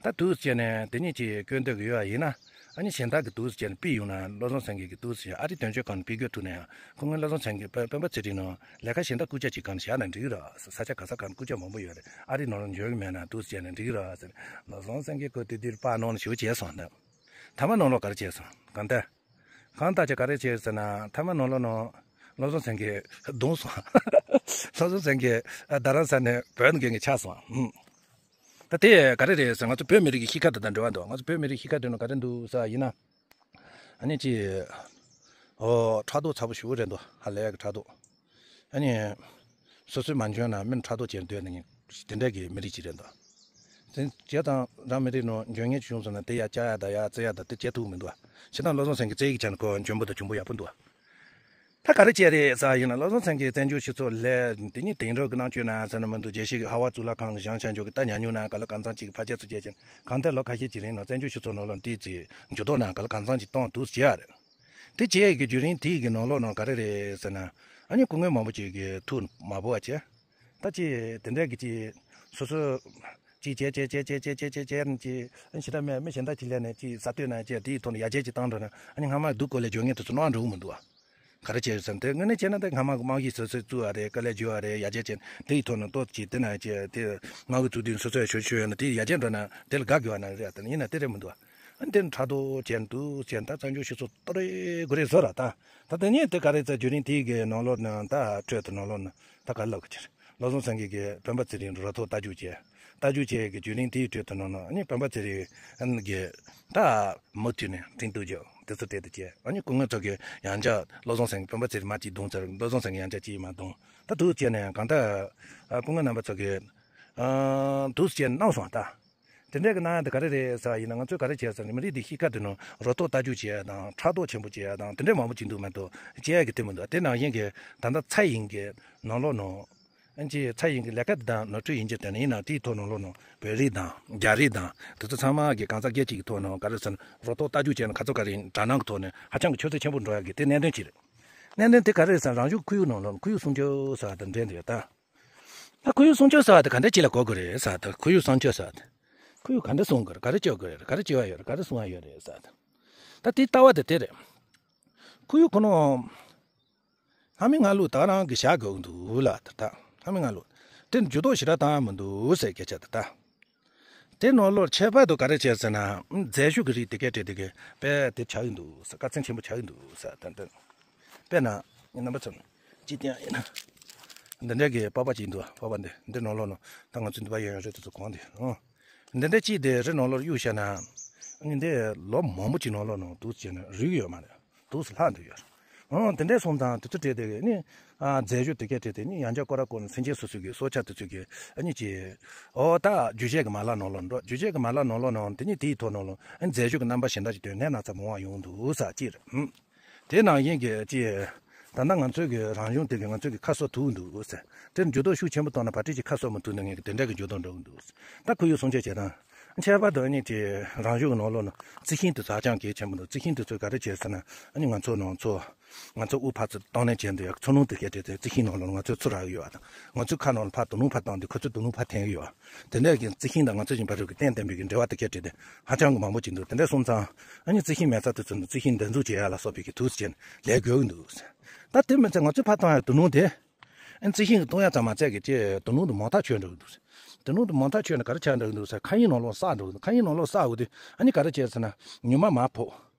ད་དུས་བྱས་ནས་དེ་གཉིས་ཀྱིས་བསྐོས་འདོད་ཀྱི་ཡོད་པ་ཡིན་ན། ཨ་ནི་གཞན་དག་གི་དུས་བྱས་ནས་ཕུད་ཡོང་ན་བློ་བཟང་སེང་གེ་གི་དུས་བྱས་ཨ་རི་དོན་གཅོད་ཁང་ནས་ཕུད་རྒྱུ་ཐུག་ན་ཡང་སྐུ་ངོ་བློ་བཟང་སེང་གེ་སྤེན་པ་ཚེ་རིང་ནང་ལས་ཀ་གཞན་དག་རྐུབ་བཀྱག་ཅིག་སྒང་ནས་བཞག་ན་འགྲིག་གི་རེད། ས་ཆ་ག་ས་གང་རྐུབ་བཀྱག་མང་པོ་ཡོད་རེད། ཨ་རི་ནང་ལ་འབྱོར་གི་མེད་ན་དུས་བྱས་ནས་འགྲིག་གི་རེད་ཟེར། བློ་བཟང་སེང་གེ་ཁོ་དེ་དུས་པར་ནང་ལ་ཞུ་བྱས་སོང་ནས། ཐ་མ་ནང་ལོགས་ག་རེ་བྱས་སོང་གང་ལྟར། གང་ལྟར་ཅིག་ག་རེ་བྱས་ཟེར་ན་ཐ་མ་ནང་ལོགས་ནང་བློ་བཟང་སེང་གེ་གདོང་སོང་། བློ་བཟང་སེང་གེ་རྡ་རམ་ས་ནས་བོད་ནང་གི་ཆགས་སོང་། ཧུམ། ད་དེ་ག་རེ་རེད་ཟེར་ང་ཚོ་བོད་མི་རིགས་ཀྱི་གཤིས་ཀ་དེ་དང་འབྲེལ་བ་འདུག་ང་ཚོ་བོད་མི་རིགས་གཤིས་ཀ་དེ་ནང་ག་རེ་འདུག་ཟེར་བ་ཡིན་ན། ཨ་ནི་ཅི། ཨོ་ཕྲག་དོག་ཚ་པོ་ཞེ་པོ་རེད་འདུག་ཧ་ལས་ཀྱི་ཕྲག་དོག་ཨ་ནི། སོ་སོས་མ་འཇོན་ན་མིར་ཕྲག་དོག་བྱས་སྡོད་ནས་དེ་འདྲ་གི་མི་རིགས་ཅིག་རེད་འདུག་དེ་བྱས་ཙང་རང་མི་རིགས་ནང་འཇོན་ངེས་ཅིག་བྱུང་སོང་ན་དེ་ཡར་བཅག་ཡ་དང་ཡར་བརྩི་ཡ་དང་དེ་བྱེད་ཐུབ་མི་འདུག་བྱས་ཙང་བློ་བཟང་སེང་གེ་རྩ་ཡིག་ཆ་ནས་ཁོ་འཇོན་པོ་དང་གྱོང་པོ་ཡག་པོ་འདུག་ད་ག་རེ་བྱས་རེད་ཟེར་ཡིན་ན་བློ་བཟང་སེང་གེ་བཙན་བྱོལ་སྤྱི་ཚོགས་ལ་དེ་ཉིད་དེང་རབས་ཀྱི་ནང་བཅུག་ན་ཟེར་ན་མི་འདུག་རྒྱལ་སྤྱི་གི་ཧ་ཝར་གཙུག་ལག་ཁང་གི་བཞེངས་བཞེངས་འཇོག་གི་ད་ཉམས་མྱོང་ན་ག་ལ་གང་འཚམ་ཅིག་ཕལ་ཆེར་ཚོ་བྱས་ཀྱིན་གང་ལྟར་ལོ་ཁ་ཤས་ཀྱི་རིང་ནང་བཙན་བྱོལ་སྤྱི་ཚོགས་ནང་ལ་འདི་ཚེ་འགྱུར་ལྡོག་ན་ག་ལ་གང་འཚམ་ཅིག་གཏོང་ཐུབ་བྱས་ཡ་རེད། དེ་བྱས་ཀྱི་བརྒྱུད་རིམ་དེ་གི་ནང་ལོགས་ནང་ག་རེ་རེད་ཟེར་ན། ཨ་ནི་སྐུ་ངོ་མང་པོ་ཅིག་གི་ཐུགས་མ་བོར་བ་བྱས། ད་ཅི་དེ་འདྲ་གི་ཅི། སོ་སོ། ཅི་བྱས་བྱས་བྱས་ཅི་ཞེ་དྲག་མེད་མི་གཞན་དག་ཅིག་ལས་ནས་ཅི་ས་སྟོད་ན་ཅི་དེའི་ཐོག་ནས་ཡར་རྒྱས་ཅིག་བཏང་འགྲོ་ན་ཨ་ནི་སྔ་མ་སྡུག་གོ་ལས་སྦྱོར་ངན་དེ་ཚོ་གནང་འགྲོ་གི་མི་འདུག་ཨ། ག་རེ་བྱས་ཟེར་ན་དེ་དངོས་གནས་བྱས་ན་དེ་སྔ་མ་གི་དམག་གཞི་སོ་སོས་བཙུགས་པ་རེད། དཀའ་ལས་བརྒྱབ་པ་རེད། ཡར་རྒྱས་ཅན་དེའི་ཐོག་ནས་ཏོག་ཅིག་དེ་ན་ཅི་དེ་དམག་གི་ཚུགས་དུས་སོ་སོས་ཞུ་ཞུ་ཡོད་ན་དེ་ཡར་རྒྱས་འགྲོ་ན་དེ་ལ་དགའ་དགོས་པ་ན་རེད། ད་ཡིན་ན་དེ་རེད་མི་འདུག་ཨ། ཨ་ནི་དེ་ཕྲག་དོག་བྱས་འདུག་བྱས་ད་བཙན་བྱོལ་སྤྱི་ཚོགས་ཏོ་རེ་དགོ་རེ་བཟོ་ར་ད། ད་དེ་ནས་དེ་ག་རེ་ཚ་བརྒྱུད་རིམ་དེའི་གི་ནང་ལོགས་ནང་ད་འཕྲོས་དུ་ནང་ལོགས་ནང་ད་ག་ལབ་གི་ཕྱིར་བློ་བཟང་སེང་གེ་གི་སྤེན་པ་ཚེ་རིང་རོ་ཐོག་རྟ་རྒྱུག་བྱས། རྟ་རྒྱུག་བྱས་གི་བརྒྱུད་རིམ་དེའི་འཕྲོས་དུ་ནང་ནང་ཨ་ནི་སྤེན་པ་ཚེ་རིང་གི་ད་མུ་མཐུད་ནས་འགྲན་བསྡུར་རྒྱག་དེ་ཚོ་སྤྲད་དུ་བྱས། ཨ་ནི་སྐུ་ངོ་ཚོ་གི་ཡང་བསྐྱར་བློ་བཟང་སེང་གེ་སྤེན་པ་ཚེ་རིང་མ་གཅིག་བརྡུངས་ཚར། བློ་བཟང་སེང་གེ་ཡང་བསྐྱར་གཅིག་མ་བརྡུངས། ད་དུ་བྱས་ནས་གང་ལྟར་སྐུ་ངོ་རྣམ་པ་ཚོ་གི་དུ་བྱས་གནང་སོང་ད། དེ་འདྲའི་གི་གནང་ཡ་དེ་ག་རེ་རེད་ཟེར་བ་ཡིན་ན་ང་ཚོས་ག་རེ་བྱས་ཟེར་ན་མི་རིགས་འདི་གཤིས་ཀ་དེ་ནང་རོ་ཐོག་རྟ་རྒྱུག་བྱེད་ཡ་དང་ཕྲག་དོག་ཆེན་པོ་བྱེད་ཡ་དང་དེ་འདྲའི་མང་པོ་བྱེད་འདུག་མ་གཏོགས་བྱེད་ཡ་གི་དེ་མི་འདུག་དེ་ནང་བཞིན་གི་ད་ལྟ་ཚ་ཡིན་གི་ནང་ལོགས་ནང་ཨན་ཅི་ཚ་ཡིན་གི་ལས་ཀ་དེ་དང་ནོར་འཁྲུལ་ཡིན་གྱི་དོན་ཡིན་ན་དེའི་ཐོག་ནང་ལོགས་ནང་བོད་རིགས་དང་རྒྱ་རིགས་དང་དེ་ཚོ་ཚང་མ་གི་གང་ཟག་སྒེར་གཅིག་གི་ཐོག་ནང་ག་རེ་ཟེར་ན་རོ་ཐོག་རྟ་རྒྱུག་བྱས་ན་ཁ་ཚོ་ག་རེ་ཡིན་དྲ་སྣང་གི་ཐོག་ནས་ཧ་ཅང་གི་ཆུ་ཚད་ཆེན་པོ་འགྲོ་ཡ་གི་དེ་གནད་དོན་གཅིག་རེད། གནད་དོན་དེ་ག་རེ་རེད་ཟེར་ན་རང་བྱུང་ཁོར་ཡུག་ནང་ལོགས་ཁོར་ཡུག་སྲུང་སྐྱོབ་ཟེར་བ་དང་འབྲེལ་འདུག་ཡ་ད། ད་ཁོར་ཡུག་སྲུང་སྐྱོབ་ཟེར་བ་དེ་ག་འདྲ་ཅིག་ལ་གོ་དགོས་རེད་ཟེར་བ་དང་ཁོར་ཡུག་སྲུང་སྐྱོབ་ཟེར་བ་དེ། ཁོར་ཡུག་ག་འདྲ་སྲུང་དགོས་རེད། ག་རེ་སྐྱོབ་དགོས་རེད། ག་རེ་སྐྱོབ་ཡ་ཡོད་རེད། ག་རེ་སྲུང་ཡ་ཡོད་རེད་ཟེར་བ་དང་། ད་དེའི་ལྟ་བ་དེ་དེ་རེད། ཁོར་ཡུག་ཁོ་ནོ། སྔ་མའི་སྔ་ལུགས་ད་རང་གི་བཞག་དགོས་འདུག་ལ་ད་ད་སྔ་མའི་སྔ་ལུགས། དེ་འགྱུར་ལྡོག་ཞེ་དྲག་བཏང་ཡ་མི་འདུག་ཟེར་སྐད་ཆ་ད་ད། དེ་ནང་ལོགས་ཁྱད་པར་དུ་ག་རེ་བྱས་ཟེར་ན་རྫས་ཤུགས་ཀྱི་རིགས་དེ་གས་དེ་དེ་གས་དཔེ་དེ་ཆགས་ཀྱི་འདུག་ཟེར། དཀའ་ཚེགས་ཆེན་པོ་ཆགས་ཀྱི་འདུག་ཟེར་ད་ད། དཔེར་ན། ངའི་རྣམ་པ་ཚོ། ཅི་སྟེང་ཡིན་ན། འདི་འདྲ་གི་པགས་པ་ཅིག་འདུག་པགས་པ་འདི་འདི་ནང་ལོགས་ནང་ད་ང་ཚོ་འདི་པ་ཡོད་ཡོད་རེད། དེ་ཚོ་གང་འདི་ཨང་། འདི་འདྲ་ཅིག་དེ་རི་ནང་ལོགས་གཡུག་བཞག་ན། ཨ་ནི་འདི་ལོ་མང་པོ་ཅིག་ནང་ལོགས་ནང་འདུག་ཟེར་ན་རུལ་ཡོད་མ་རེད། འདུག་སེ་ལྷག་འདུག་ཡོད། ཨང་དེ་འདྲ་སོང་ཙང་དེ་ཚོ་བྲིས་དེ་ནི། ཨ་རྫས་ཤུགས་དེ་གས་བྲིས་དེ་ནི་ཡང་བསྐྱར་སྐོར་ར་སྐོར་ནས་སེམས་ཅན་སོ་སོ་གི་སྲོག་ཆགས་དེ་ཚོ་གི་ཨ་ནི་ཅི། ཨོ་ད་རྒྱུ་བྱས་ཀྱི་མ་ལག་ནང་ལོགས་འགྲོ། རྒྱུ་བྱས་ཀྱི་མ་ལག་ནང་ལོགས་ནང་དེ་ནི་དེའི་ཐོག་ནང་ལོགས་ཨ་ནི་རྫས་ཤུགས་ཀྱི་རྣམ་པ་གཞན་དག་ཅིག་ཐོན་ནས་ན་ཚ་མང་བ་ཡོང་འདུག་ས་ཅི་རེད། ཧུམ། དེ་ནང་བཞིན་གྱི་ཅི། ད་ལྟ་ང་ཚོའི་གི་རང་གཞུང་དེ་གི་ང་ཚོའི་གི་ཁ་གསོ་ཐུག་འདུག་ཟེར། དེར་འགྱུར་ལྡོག་ཤུགས་ཆེན་པོ་བཏང་ན་བ་ཏི་ཅི་ཁ་གསོ་མི་ཐུབ་ནས་ངས་གི་དེ་འདྲ་གི་འགྱུར་ལྡོག་འགྲོ་གི་འདུག་ད་ཁོར་ཡུག་སྲུང་སྐྱོབ་བྱེད་སྟངས། ཁྱད་པར་དུ་ཨ་ནི་ཅི་རང་གཞུང་གི་ནང་ལོགས་ན་རྩི་ཤིང་དེ་ཚོ་ཧ་ཅང་གལ་ཆེན་པོ་འདུག་རྩི་ཤིང་དེ་ཚོས་ག་རེ་བྱེད་ཟེར་ན་ཨ་ནི་ང་ཚོ་ནང་ཚོ། ང་ཚོ་དབུགས་ཕར་ཚུར་བཏང་ནས་བྱས་འདུག་ཡ་ཚོར་སྣང་དེ་གས་བྲིས་ཏེ་རྩི་ཤིང་ནང་ལོགས་ང་ཚོས་ཚུར་རག་གི་ཡོད་པ་དང་། ང་ཚོའི་ཁ་ནང་ལ་ཕར་དོ་སྣང་ཕར་བཏང་དུས་ཁོ་ཚོས་དོ་སྣང་ཕར་འཐེན་གི་ཡོད་པ། དེ་འདྲ་གི་རྩི་ཤིང་དང་ང་ཚོ་བཞིན་བར་དུ་གི་རྟེན་བརྟེན་པའི་གི་འབྲེལ་བ་དེ་གས་བྲིས་ཏེ་ཧ་ཅང་གི་མང་པོ་ཅིག་འདུག་དེ་འདྲ་སོང་ཙང་ཨ་ནི་རྩི་ཤིང་མེད་ས་དེ་ཚོ་ནི་རྩི་ཤིང་འདེབས་འཛུགས་བྱེད་ཡ་ལ་སོགས་པའི་གི་དུས་ཚོད་ལས་དགོས་ཀྱི་འདུག་ད་དེ་མིན་ཚེ་ང་ཚོས་ཕར་བཏང་ཡ་དོ་སྣང་དེ། ཨ་ནི་རྩི་ཤིང་གི་བཏུང་ཡ་ཙམ་མ་ཚད་གི་ཅེས་དོ་སྣང་དུ་མང་ཐག་ཆོད་འགྲོ་གི་འདུག་དོ་སྣང་དུ་མང་ཐག་ཆོད་ནས་ག་རེ་ཆགས་འགྲོ་གི་འདུག་ཟེར་མཁའ་དབྱིངས་ནང་ལོགས་བསགས་འགྲོ་གི་འདུག་མཁའ་དབྱིངས་ནང་ལོགས་བསགས་འོ་དུས་ཨ་ནི་ག་རེ་བྱས་ཟེར་ན་ཉི་མ་མར་ཕོག་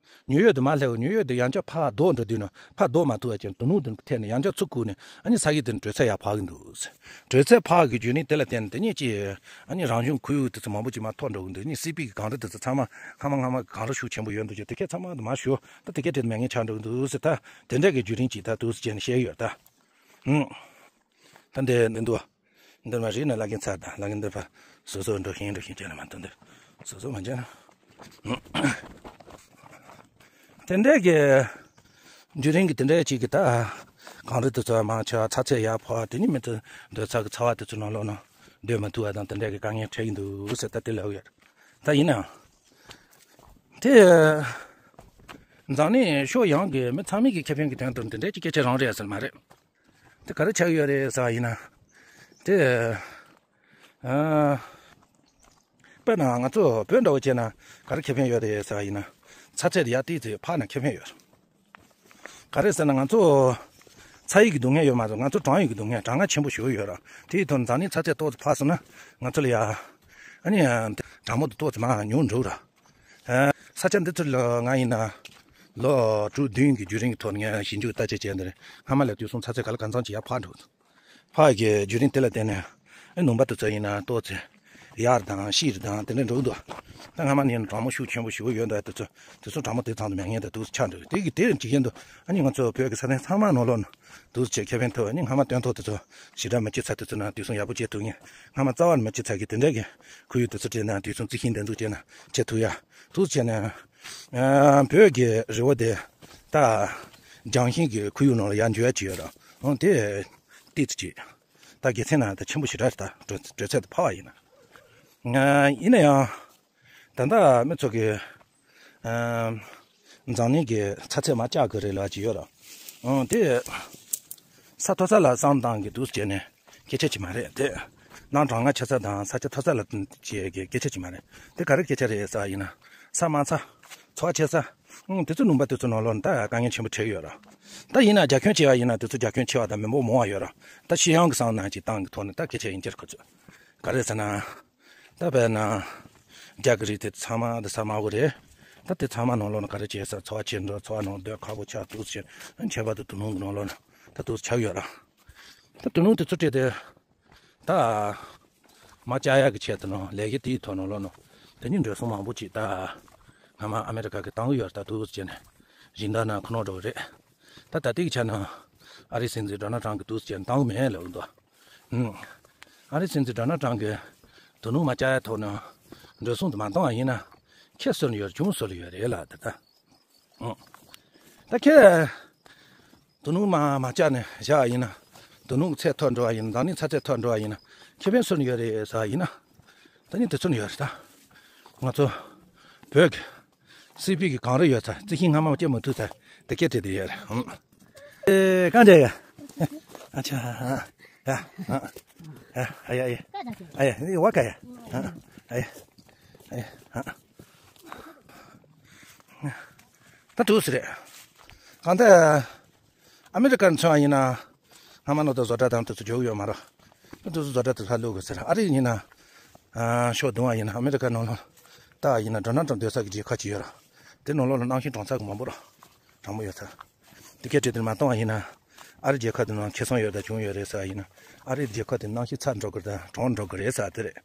ཉི་འོད་དུ་མར་སླེབས་འོ་ཉི་འོད་དུ་ཡང་བསྐྱར་ཕར་ལྡོག་འགྲོ་དུས་ན་ཕར་ལྡོག་མ་ཐུབ་པ་ཅན་དོ་སྣང་དུ་ཐད་ནས་ཡང་བསྐྱར་ཚུར་ཁུག་ནས་ཨ་ནི་ས་གཞི་དེ་ནི་དྲོད་ཚད་ཡར་འཕར་གི་འདུག་དྲོད་ཚད་འཕར་གི་བརྒྱུད་རིམ་དེ་ལ་བརྟེན་ནས་དེ་ཉིད་ཀྱིས་ཨ་ནི་རང་བྱུང་ཁོར་ཡུག་དེ་ཚོ་མང་པོ་ཅིག་མར་ཐོར་འགྲོ་གི་འདུག་ཨ་ནི་སྲིད་པའི་གི་གངས་རི་དེ་ཚོ་ཚང་མ་སྔ་མ་སྔ་མ་གངས་རི་ཤུགས་ཆེན་པོ་ཡོད་འདུག་ཅེས་དེ་གས་ཚང་མ་དུ་མར་ཞུ་ད་དེ་གས་དེ་མེད་མཁན་ཆགས་འགྲོ་གི་འདུག་ཟེར། ད་དེ་འདྲ་གི་བརྒྱུད་རིམ་ཅིག་ད་འདུག་ཟེར་བྱས་ནས་བཤད་ཡོད་ད། ཧུམ། ད་འདི་འདི་འདུག་འདིར་མ་རིག་ན་བླ་རྒན་ཚར་དང་བླ་རྒན་འདིར་ཕར་སོ་སོ་འགྲོ་ཤེས་འགྲོ་ཤེས་བྱས་ན་མ་གཏོགས་འདིར་སོ་སོ་མ་བྱས་ན། དེ་འདྲས་ཀྱི་རྒྱུན་རིང་གི་དེ་འདྲས་ཅིག་གི་ད་གངས་རི་དེ་ཚོ་མང་ཆེ་བ་ཚ་ཚད་ཡར་འཕར་བ། དེ་ནི་མི་ཚོ་སྡོད་ས་གི་ཚ་བ་དེ་ཚོ་ནང་ལོགས་ན་སྡོད་མ་ཐུབ་པ་དང་དེ་འདྲས་ཀྱི་དཀའ་ངལ་འཕྲད་ཀྱི་འདུག་ཟེར་ད་དེ་ལབ་ཡོད། ད་ཡིན་ནའང་དེ་འཛམ་གླིང་ཕྱོགས་ཡོངས་ཀྱི་མི་ཚང་མའི་གི་ཁེ་ཕན་གྱི་དོན་དུ་འདི་འདྲས་ཀྱི་སྐད་ཆ་རང་རེད་ཟེར་མ་རེད། དེ་ག་རེ་ཆགས་ཡོད་རེད་ཟེར་བ་ཡིན་ན། དེ། ཨ། དཔེར་ན་ང་ཚོ་བོད་འདྲ་བོ་བྱས་ན་ག་རེ་ཁེ་ཕན་ཡོད་རེད་ཟེར་བ་ཡིན་ན། ཚ་ཚད་ཡར་ཏོག་ཙམ་འཕར་ན་ཁེ་ཕན་ཡོད། ག་རེ་ཟེར་ན་ང་ཚོ་ཚ་ཡི་གི་སྡུག་བསྔལ་ཡོད་མ་རེད། ང་ཚོ་གྲང་ཡི་གི་སྡུག་བསྔལ་གྲང་ངར་ཆེན་པོ་ཞེ་པོ་ཡོད་ར། དེའི་ཐོག་འཛམ་གླིང་ཚ་ཚད་ཏོག་ཙམ་འཕར་སོང་ན་ང་ཚོ་ལ་ཡ། ཨ་ནི་ཡ། གྲང་མོ་དེ་ཏོག་ཙམ་མར་ཉུང་འགྲོ་ར། ཨ། ས་ཆ་འདི་ཚོ་ལ་ང་ཡིན་ན་ལོ་དྲུག་བདུན་གྱི་རྒྱུན་རིང་གི་ཐོག་ནས་ཞིབ་འཇུག་བརྟག་དཔྱད་བྱས་འདིར་སྔ་མ་ལས་དུས་གསུམ་ཚ་ཚད་ག་ལ་གང་འཚམ་ཅིག་ཡར་འཕར་འགྲོ། ཕར་གྱི་བརྒྱུད་རིམ་དེ་ལ་བརྟེན་ནས་ཨེ་ནུས་པ་དེ་ཚོ་ཡིན་ན་ཏོག་ཙམ་ཡར་དང་ཕྱིར་དང་དེ་འདྲ་འགྲོ་གི་འདུག་ད་སྔ་མ་ནས་གྲང་མོ་ཤུགས་ཆེན་པོ་ཞེ་པོ་ཡོད་འདུག་དེ་ཚོ་དེ་ཚོ་གྲང་མོ་དེ་ཚང་དུ་མེད་མཁན་དང་དུས་སུ་ཆགས་འགྲོ་གི། དེ་གི་དེ་འཇིག་རྟེན་དུ་ཨ་ནི་ང་ཚོ་བོད་ཀྱི་ས་གནས་ཚང་མ་ནང་ལོགས་ན་དུས་སུ་ཁེ་ཕན་ཐོབ། ཨ་ནི་སྔ་མ་སྟོན་ཐོག་དེ་ཚོ་ཞེ་དྲག་མི་སྐྱེ་ཚར་དུས་ཚོད་ན་དུས་སུ་ཡག་པོ་སྐྱེ་ཐུབ་མཁན། སྔ་མ་རྩ་བ་ནས་མི་སྐྱེ་ཚར་གི་དེ་འདྲ་གི་ཁོར་ཡུག་དེ་ཚོ་སྤྲད་ན་དུས་སུ་རྩི་ཤིང་འདི་ཚོ་སྤྲད་ན་སྐྱེ་ཐུབ་ཡ། དུས་སུ་བྱས་ན་ཨ་བོད་ཀྱི་རི་བོ་དེ་ད་ལྗང་ཤིང་གི་ཁོར་ཡུག་ནང་ལ་ཡར་འཇུ་ཡ་ཅིག་ཡོད་ར། འོ་དེ། ཏོག་ཙམ་ཅིག་ད་དགེ་མཚན་ན་ད་ཆེན་པོ་ཞེ་དྲག་རེད། ད་དྲོད་དྲོད་ཚད་དུ་འཕར་བ་ཡིན་ན། ཡིན་ན་ཡང་། ད་ལྟ་མི་ཚོ་གི་ཨམ། འཛམ་གླིང་གི་ཚ་ཚད་མར་བཅག་དགོས་རེད་ལབ་ཅིག་ཡོད་ར། འོ་དེ། ས་མཐོ་ས་ལ་བསམ་བཏང་གི་འདུག་ཟེར་ནས་སྐད་ཆ་ཅིག་མ་རེད་དེ། ནང་གྲང་ངར་ཆེ་ས་དང་ས་ཆ་མཐོ་ས་ལ་ཅིག་གི་སྐད་ཆ་ཅིག་མ་རེད། དེ་ག་རེ་སྐད་ཆ་རེད་ཟེར་བ་ཡིན་ན། ས་དམའ་ས། ཚ་བ་ཆེ་ས། ཨང་། དེ་ཚོ་ནུས་པ་དེ་ཚོ་ནང་ལོགས་ནས་ད་དཀའ་ངལ་ཆེན་པོ་འཕྲད་ཡོད་ར། ད་ཡིན་ན་རྒྱ་ཁྱོན་ཆེ་བ་ཡིན་ན་དེ་ཚོ་རྒྱ་ཁྱོན་ཆེ་བ་དང་མི་འབོར་མང་བ་ཡོད་ར། ད་སྤྱི་ཡོངས་ཀྱི་བསམ་ན་ཅིག་ཏང་གི་ཐོག་ནས་ད་སྐད་ཆ་ཡིན་གྱི་རེད། ཁོ་ཚོས་ག་རེ་ཟེར་ན། ད་དཔེར་ན། རྒྱ་གི་རིགས་དེ་ཚང་མ་དེ་ས་དམའ་བོ་རེད། ད་དེ་ཚང་མ་ནང་ལོགས་ནས་ག་རེ་བྱས་ཟེར། ཚ་བ་ཆེ་འགྲོ། ཚ་བ་ནང་སྡོད་ཁག་པོ་ཆགས་འདུག་ཟེར། ཁྱད་པར་དུ་དོ་སྣང་གི་ནང་ལོགས་ནས་ད་འདུག་ཆགས་ཡོད་ར། ད་དོ་སྣང་དེ་ཚོ་སྤྲད་དེ། ད། མར་བཅག་ཡག་གི་ཆེད་དུ་ནང་ལས་ཀ་དེའི་ཐོག་ནང་ལོགས་ནང་དེ་ནི་འགྲོ་སོང་མང་པོ་ཅིག་ད། སྔ་མ་ཨ་མེ་རི་ཁ་གི་བཏང་གི་ཡོད་རེད། ད་འདུག་སེ་བྱས་ནས་རིན་ཐང་ན་ཁོ་ནོར་འགྲོ་གི་རེད། ད་ད་ལྟའི་ཆ་ནང་ཨ་རིའི་སྲིད་འཛིན་ཌོ་ནལ་ཊམ་གི་འདུག་སེ་བྱས་ནས་བཏང་གི་མེད་ལབ་འདུག་ཨང་། ཨ་རིའི་སྲིད་འཛིན་ཌོ་ནལ་ཊམ་གི་དོ་སྣང་མ་བཅག་ཡག་ཐོག་ནང་འགྲོ་སོང་དུ་མ་བཏང་བ་ཡིན་ན་ཁྱེད་སོན་ཡོད་རེད། གྱོང་སོན་ཡོད་རེད་ལ་ད་ལྟ། ཨང་། ད་ཁྱེད་དོ་སྣང་མ་མ་བཅག་ནས་བཞག་ཡིན་ན། དོ་སྣང་ཚད་མཐོ་འགྲོ་བ་ཡིན་ན། འཛམ་གླིང་ཚ་ཚད་མཐོ་འགྲོ་བ་ཡིན་ན་ཁེ་ཕན་སུ་ནས་ཡོད་རེད་ཟེར་བ་ཡིན་ན། ད་ནི་དེ་ཚོ་ནས་ཡོད་རེད་ད། ང་ཚོ་བོད་ཀྱི་སི་པི་གི་གངས་རི་ཡོད་ཚ་རྩི་ཤིང་སྔ་མ་སྐྱེ་མ་ཐུབ་ཚ་དེ་སྐད་བྲིས་དེ་ཡོད་རེད། ཨང་། ཨེ་གང་འདྲ་ཡ། ཨ་ཅག་ཨ་ཨ་ཨ་ཡ་ཨ་ཡ་ཨ་ཡ་ནི་བ་ཀ་ཡ་ཨ་ཨ་ཡ་ཨ་ཡ་ཨ། ད་འདུག་སེ་རེད། གང་ལྟར་ཨ་མེ་རི་ཀར་མཚོན་པ་ཡིན་ན། སྔ་མ་ནོར་དང་བཟོ་གྲྭ་དང་དེ་ཚོ་འཇོག་ཡོད་མ་རེད། ད་དེ་ཚོ་བཟོ་གྲྭ་དེ་ཚོ་ལ་བླུག་དགོས་ཟེར། ཨ་རི་ཡིན་ན། ཨ། ཕྱོགས་བསྡོམས་པ་ཡིན་ན་ཨ་མེ་རི་ཀ་ནང་ལོགས་ད་ཡིན་ན་ཌོ་ནལ་ཊམ་སྡོད་ས་གི་རྒྱལ་ཁབ་ཅིག་ཡོད་རེད། དེ་ནང་ལོགས་ལ་གནམ་གཤིས་གྲང་ཚད་གི་མང་པོ་རེད། གྲང་མོ་ཡོད་ས། དེ་སྐད་བྲིས་དེ་མ་གཏོང་བ་ཡིན་ན། ཨ་རི་རྒྱལ་ཁབ་དེ་ནང་ཁེ་བཟང་ཡོད་དང་གྱོང་ཡོད་རེད་ཟེར་བ་ཡིན་ན། ཨ་རི་རྒྱལ་ཁབ་དེ་གནམ་གཤིས་ཚ་འགྲོ་གི་རེད་དང་གྲང་འགྲོ་གི་རེད་ཟེར་དེ་རེད།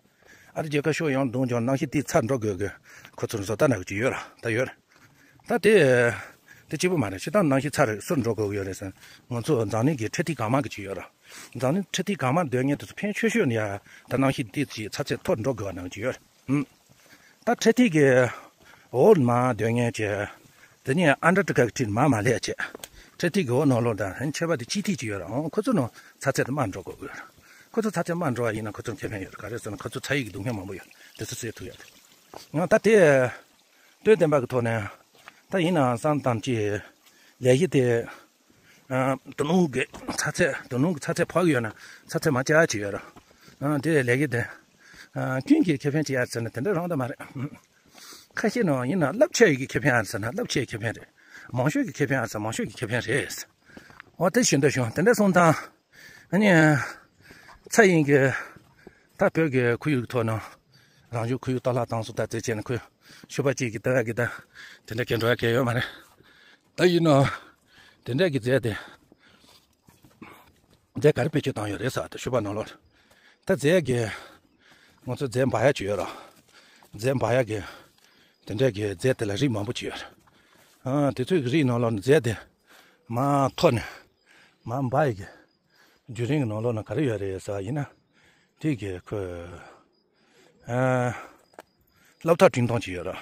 ཨ་རི་རྒྱལ་ཁབ་ཕྱོགས་ཡོངས་བསྡོམས་ཀྱང་གནམ་གཤིས་དེ་ཚ་འགྲོ་དགོས་གི། ཁོ་ཚོར་བཟོ་ལྟ་ནང་གི་ཅིག་ཡོད་ར་ད་ཡོད་ར། ད་དེ། དེ་གཅིག་པུ་མ་རེད། སྤྱིར་བཏང་གནམ་གཤིས་ཚ་རེད་སུར་འགྲོ་དགོས་ཀྱི་ཡོད་རེད་ཟེར། ང་ཚོ་འཛམ་གླིང་གི་འཕྲེད་ཐིག་གང་མང་གི་ཅིག་ཡོད་ར། འཛམ་གླིང་འཕྲེད་ཐིག་གང་མང་སྡོད་མཁན་དེ་ཚོ་ཕན་ཆོད་ཤོས་ནི་ཡ་ད་གནམ་གཤིས་དེ་ཅིག་ཚ་ཚད་མཐོ་འགྲོ་དགོས་པ་ནང་གི་ཅིག་ཡོད་ར། ཨུམ། ད་འཕྲེད་ཐིག་གི་འོག་མ་སྡོད་མཁན་བྱས། དེ་ནས་ཨན་ཊར་ཀི་ཊི་ཀ་གི་འཁྲིས་མ་མ་ལས་བྱས། འཕྲེད་ཐིག་གི་འོག་ནང་ལོགས་དང་ཁྱད་པར་དུ་དཔྱིད་ཐིག་ཅིག་ཡོད་ར། འོ་ཁོ་ཚོ་ནང་ཚ་ཚད་དེ་དམའ་འགྲོ་དགོས་ཀྱི་ཡོད་ར། ཁོ་ཚོ་ཚ་ཚད་དམའ་འགྲོ་བ་ཡིན་ན་ཁོ་ཚོར་ཁེ་ཕན་ཡོད་རེད། ག་རེ་ཟེར་ན་ཁོ་ཚོ་ཚ་ཡི་གི་སྡུག་བསྔལ་མང་པོ་ཡོད་རེད། དེ་ཚོ་སེལ་ཐུབ་ཡོད་རེད། ང་ད་དེ། དོན་བདེན་པ་གི་ཐོག་ནས། ད་ཡིན་ནའང་བསམ་བཏང་ཅི། ལས་གཞི་དེ། ཨ། དོ་སྣང་གི་ཚ་ཚད་དོ་སྣང་གི་ཚ་ཚད་འཕར་གི་ཡོད་ན་ཚ་ཚད་མར་བཅག་ཡ་ཅིག་ཡོད་ར། ཨ། དེ་ལས་གཞི་དེ། ཨ། ཀུན་གྱིས་ཁེ་ཕན་བྱེད་ཡ་ཟེར་ན་དེ་འདྲ་རང་ད་མ་རེད། ཁ་ཤས་ནང་ཡིན་ན་རླབས་ཆེ་ཡི་གི་ཁེ་ཕན་ཨ་ཟེར་ན་རླབས་ཆེའི་ཁེ་ཕན་རེད། མང་ཤོས་ཀྱི་ཁེ་ཕན་ཨ་ཟེར་མང་ཤོས་ཀྱི་ཁེ་ཕན་རེད། འོ་དེ་བཞིན་དུ་བྱུང་དེ་འདྲ་སོང་ཙང་། ཨ་ནི། ཚ་ཡིན་གྱི། ད་བོད་ཀྱི་ཁོར་ཡུག་གི་ཐོག་ནང་། རང་བྱུང་ཁོར་ཡུག་གཏོར་བརླག་བཏང་སོང་ད་དེ་བྱས་ནས་ཁོས་ཤུག་པ་གཅིག་གིས་ལྟ་ཡག་གི་ད། དེ་འདྲ་གས་འགྲོ་ཡག་གས་ཡོད་མ་རེད། ད་ཡིན་ནའང་། དེ་འདྲ་གི་རྫས་དེ། རྫས་ག་རེ་བེད་སྤྱོད་བཏང་ཡོད་རེད་ཟེར་ད་ཤུག་པ་ནང་ལོགས། ད་རྫས་ཀྱི། ང་ཚོ་རྫས་འབག་ཡག་ཅིག་ཡོད་ར། རྫས་འབག་ཡག་གི། དེ་འདྲ་གི་རྫས་དེ་ལ་རིགས་མང་པོ་ཅིག་ཡོད་ར། ཨ། དེ་ཚོའི་རིགས་ནང་ལོགས་ནས་རྫས་དེ། མར་འཐོར་ནས། མར་འབག་ཡག་གི། བརྒྱུད་རིམ་གྱི་ནང་ལོགས་ན་ག་རེ་ཡོད་རེད་ཟེར་བ་ཡིན་ན། དེ་གི་ཁོས་ཨ་སློབ་ཐག་སྤྲིན་ཐང་ཅིག་ཡོད་ར།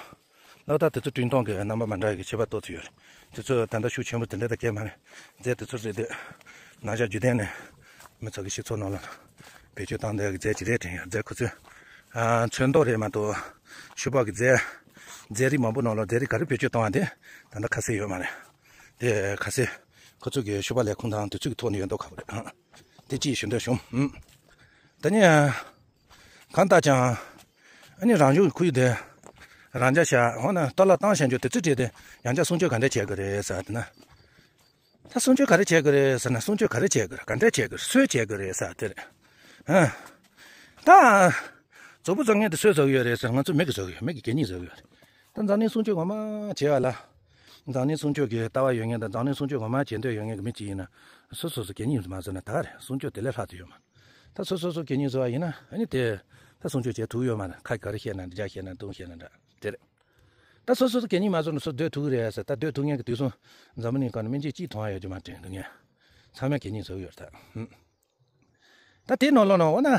སློབ་ཐག་དེ་ཚོ་སྤྲིན་ཐང་གི་རྣམ་པ་མ་འདྲ་བའི་ཁྱད་པར་ཏོག་ཙམ་ཡོད་རེད། དེ་ཚོ་ད་ལྟ་ཤུགས་ཆེན་པོ་དེ་འདྲ་ད་སྐད་མ་རེད། རྫས་དེ་ཚོ་རེད་དེ། ནང་ཤག་བརྒྱུད་ལྡན་ནས་མི་ཚོ་གི་སྤྱི་ཚོགས་ནང་ལ་བེད་སྤྱོད་བཏང་བསྡད་ཀྱི་རྫས་ཅིག་རེད་དྲན་ཡོད། རྫས་ཁོ་ཚོས་ཨ་ཚོན་མདོག་རེད་མ་གཏོགས་ཤུ་པ་གི་རྫས་རྫས་རིགས་མང་པོ་ནང་ལ་རྫས་རིགས་ག་རེ་བེད་སྤྱོད་བཏང་བ་དེ་ད་ལྟ་ཁ་གསལ་ཡོད་མ་རེད། དེ་ཁ་གསལ་ཁོ་ཚོ་གི་ཤུ་པ་ལས་ཁུངས་དང་དེ་ཚོ་གི་ཐོག་ནས་ཡོད་མདོག་ཁ་པོ་རེད། དེ་ཅིག་ཞུ་འདོད་བྱུང་། ད་ནི་གང་ལྟར་ཀྱང་ཨ་ནི་རང་བྱུང་ཁོར་ཡུག་དེ་རང་འཇགས་བྱ་འོ་ན་གཏོར་བརླག་བཏང་བྱ་རྒྱུ་དེ་ཚོ་བྲིས་ཏེ་ཡང་བསྐྱར་སྲུང་སྐྱོབ་ག་འདྲ་བྱེད་དགོས་རེད་ཟེར་དེ་ན། ད་སྲུང་སྐྱོབ་ག་རེ་བྱེད་དགོས་རེད་ཟེར་ན། སྲུང་སྐྱོབ་ག་རེ་བྱེད་དགོས་རེད། ག་འདྲ་བྱེད་དགོས་རེད། སུས་བྱེད་དགོས་རེད་ཟེར་དེ་རེད། ཨ། ད། གཙོ་བོ་བཟོ་མཁན་དེ་སུས་བཟོ་གི་ཡོད་རེད་ཟེར་ན། ང་ཚོ་མི་གིས་བཟོ་གི་ཡོད། མི་གིས་གད་སྙིགས་བཟོ་གི་ཡོད་རེད། ད་འཛམ་གླིང་སྲུང་སྐྱོབ་ངོ་མ་བྱེད་པ་ལ། འཛམ་གླིང་སྲུང་སྐྱོབ་ཀྱི་ལྟ་བ་ཡོད་མཁན་དང་འཛམ་གླིང་སྲུང་སྐྱོབ་ངོ་མ་བྱེད་འདོད་ཡོད་མཁན་གྱི་མི་གཅིག་ཡིན་ན། སོ་སོ་སོ་གད་སྙིགས་མ་བཟོས་ན་ད་ག་རེད། སྲུང་སྐྱོབ་དེ་ལས་ལྷག་ཏུ་ཡོད་མ་རེད། ད་སོ་སོ་སོ་གད་སྙིགས་བཟོས་པ་ཡིན་ན་ཨ་ནི་དེ་ད་སྲུང་སྐྱོབ་བྱེད་ཐུབ་ཡོད་མ་རེད། ཁ་ག་རེ་བཤད་ན་འདི་འདྲ་བཤད་ན་དེ་འདྲ་བཤད་ན་འདྲ་དེ་རེད། ད་སོ་སོ་སོ་གད་སྙིགས་མ་བཟོས་ན་སུ་སྡོད་ཐུབ་ཀྱི་རེད་ཟེར། ད་སྡོད་ཐུབ་མཁན་གྱི་དུས་སུ་འཛམ་བུ་གླིང་སྒང་ནས་སྨན་བཅོས་གཅིག་མཐོང་བ་ཡོད་རྒྱུ་མ་རེད། འདི་ངས་ཚང་མས་གད་སྙིགས་བཟོས་ཡོད་ད། ཧུམ། ད་དེའི་ནང་ལོགས་ནང་འོ་ན་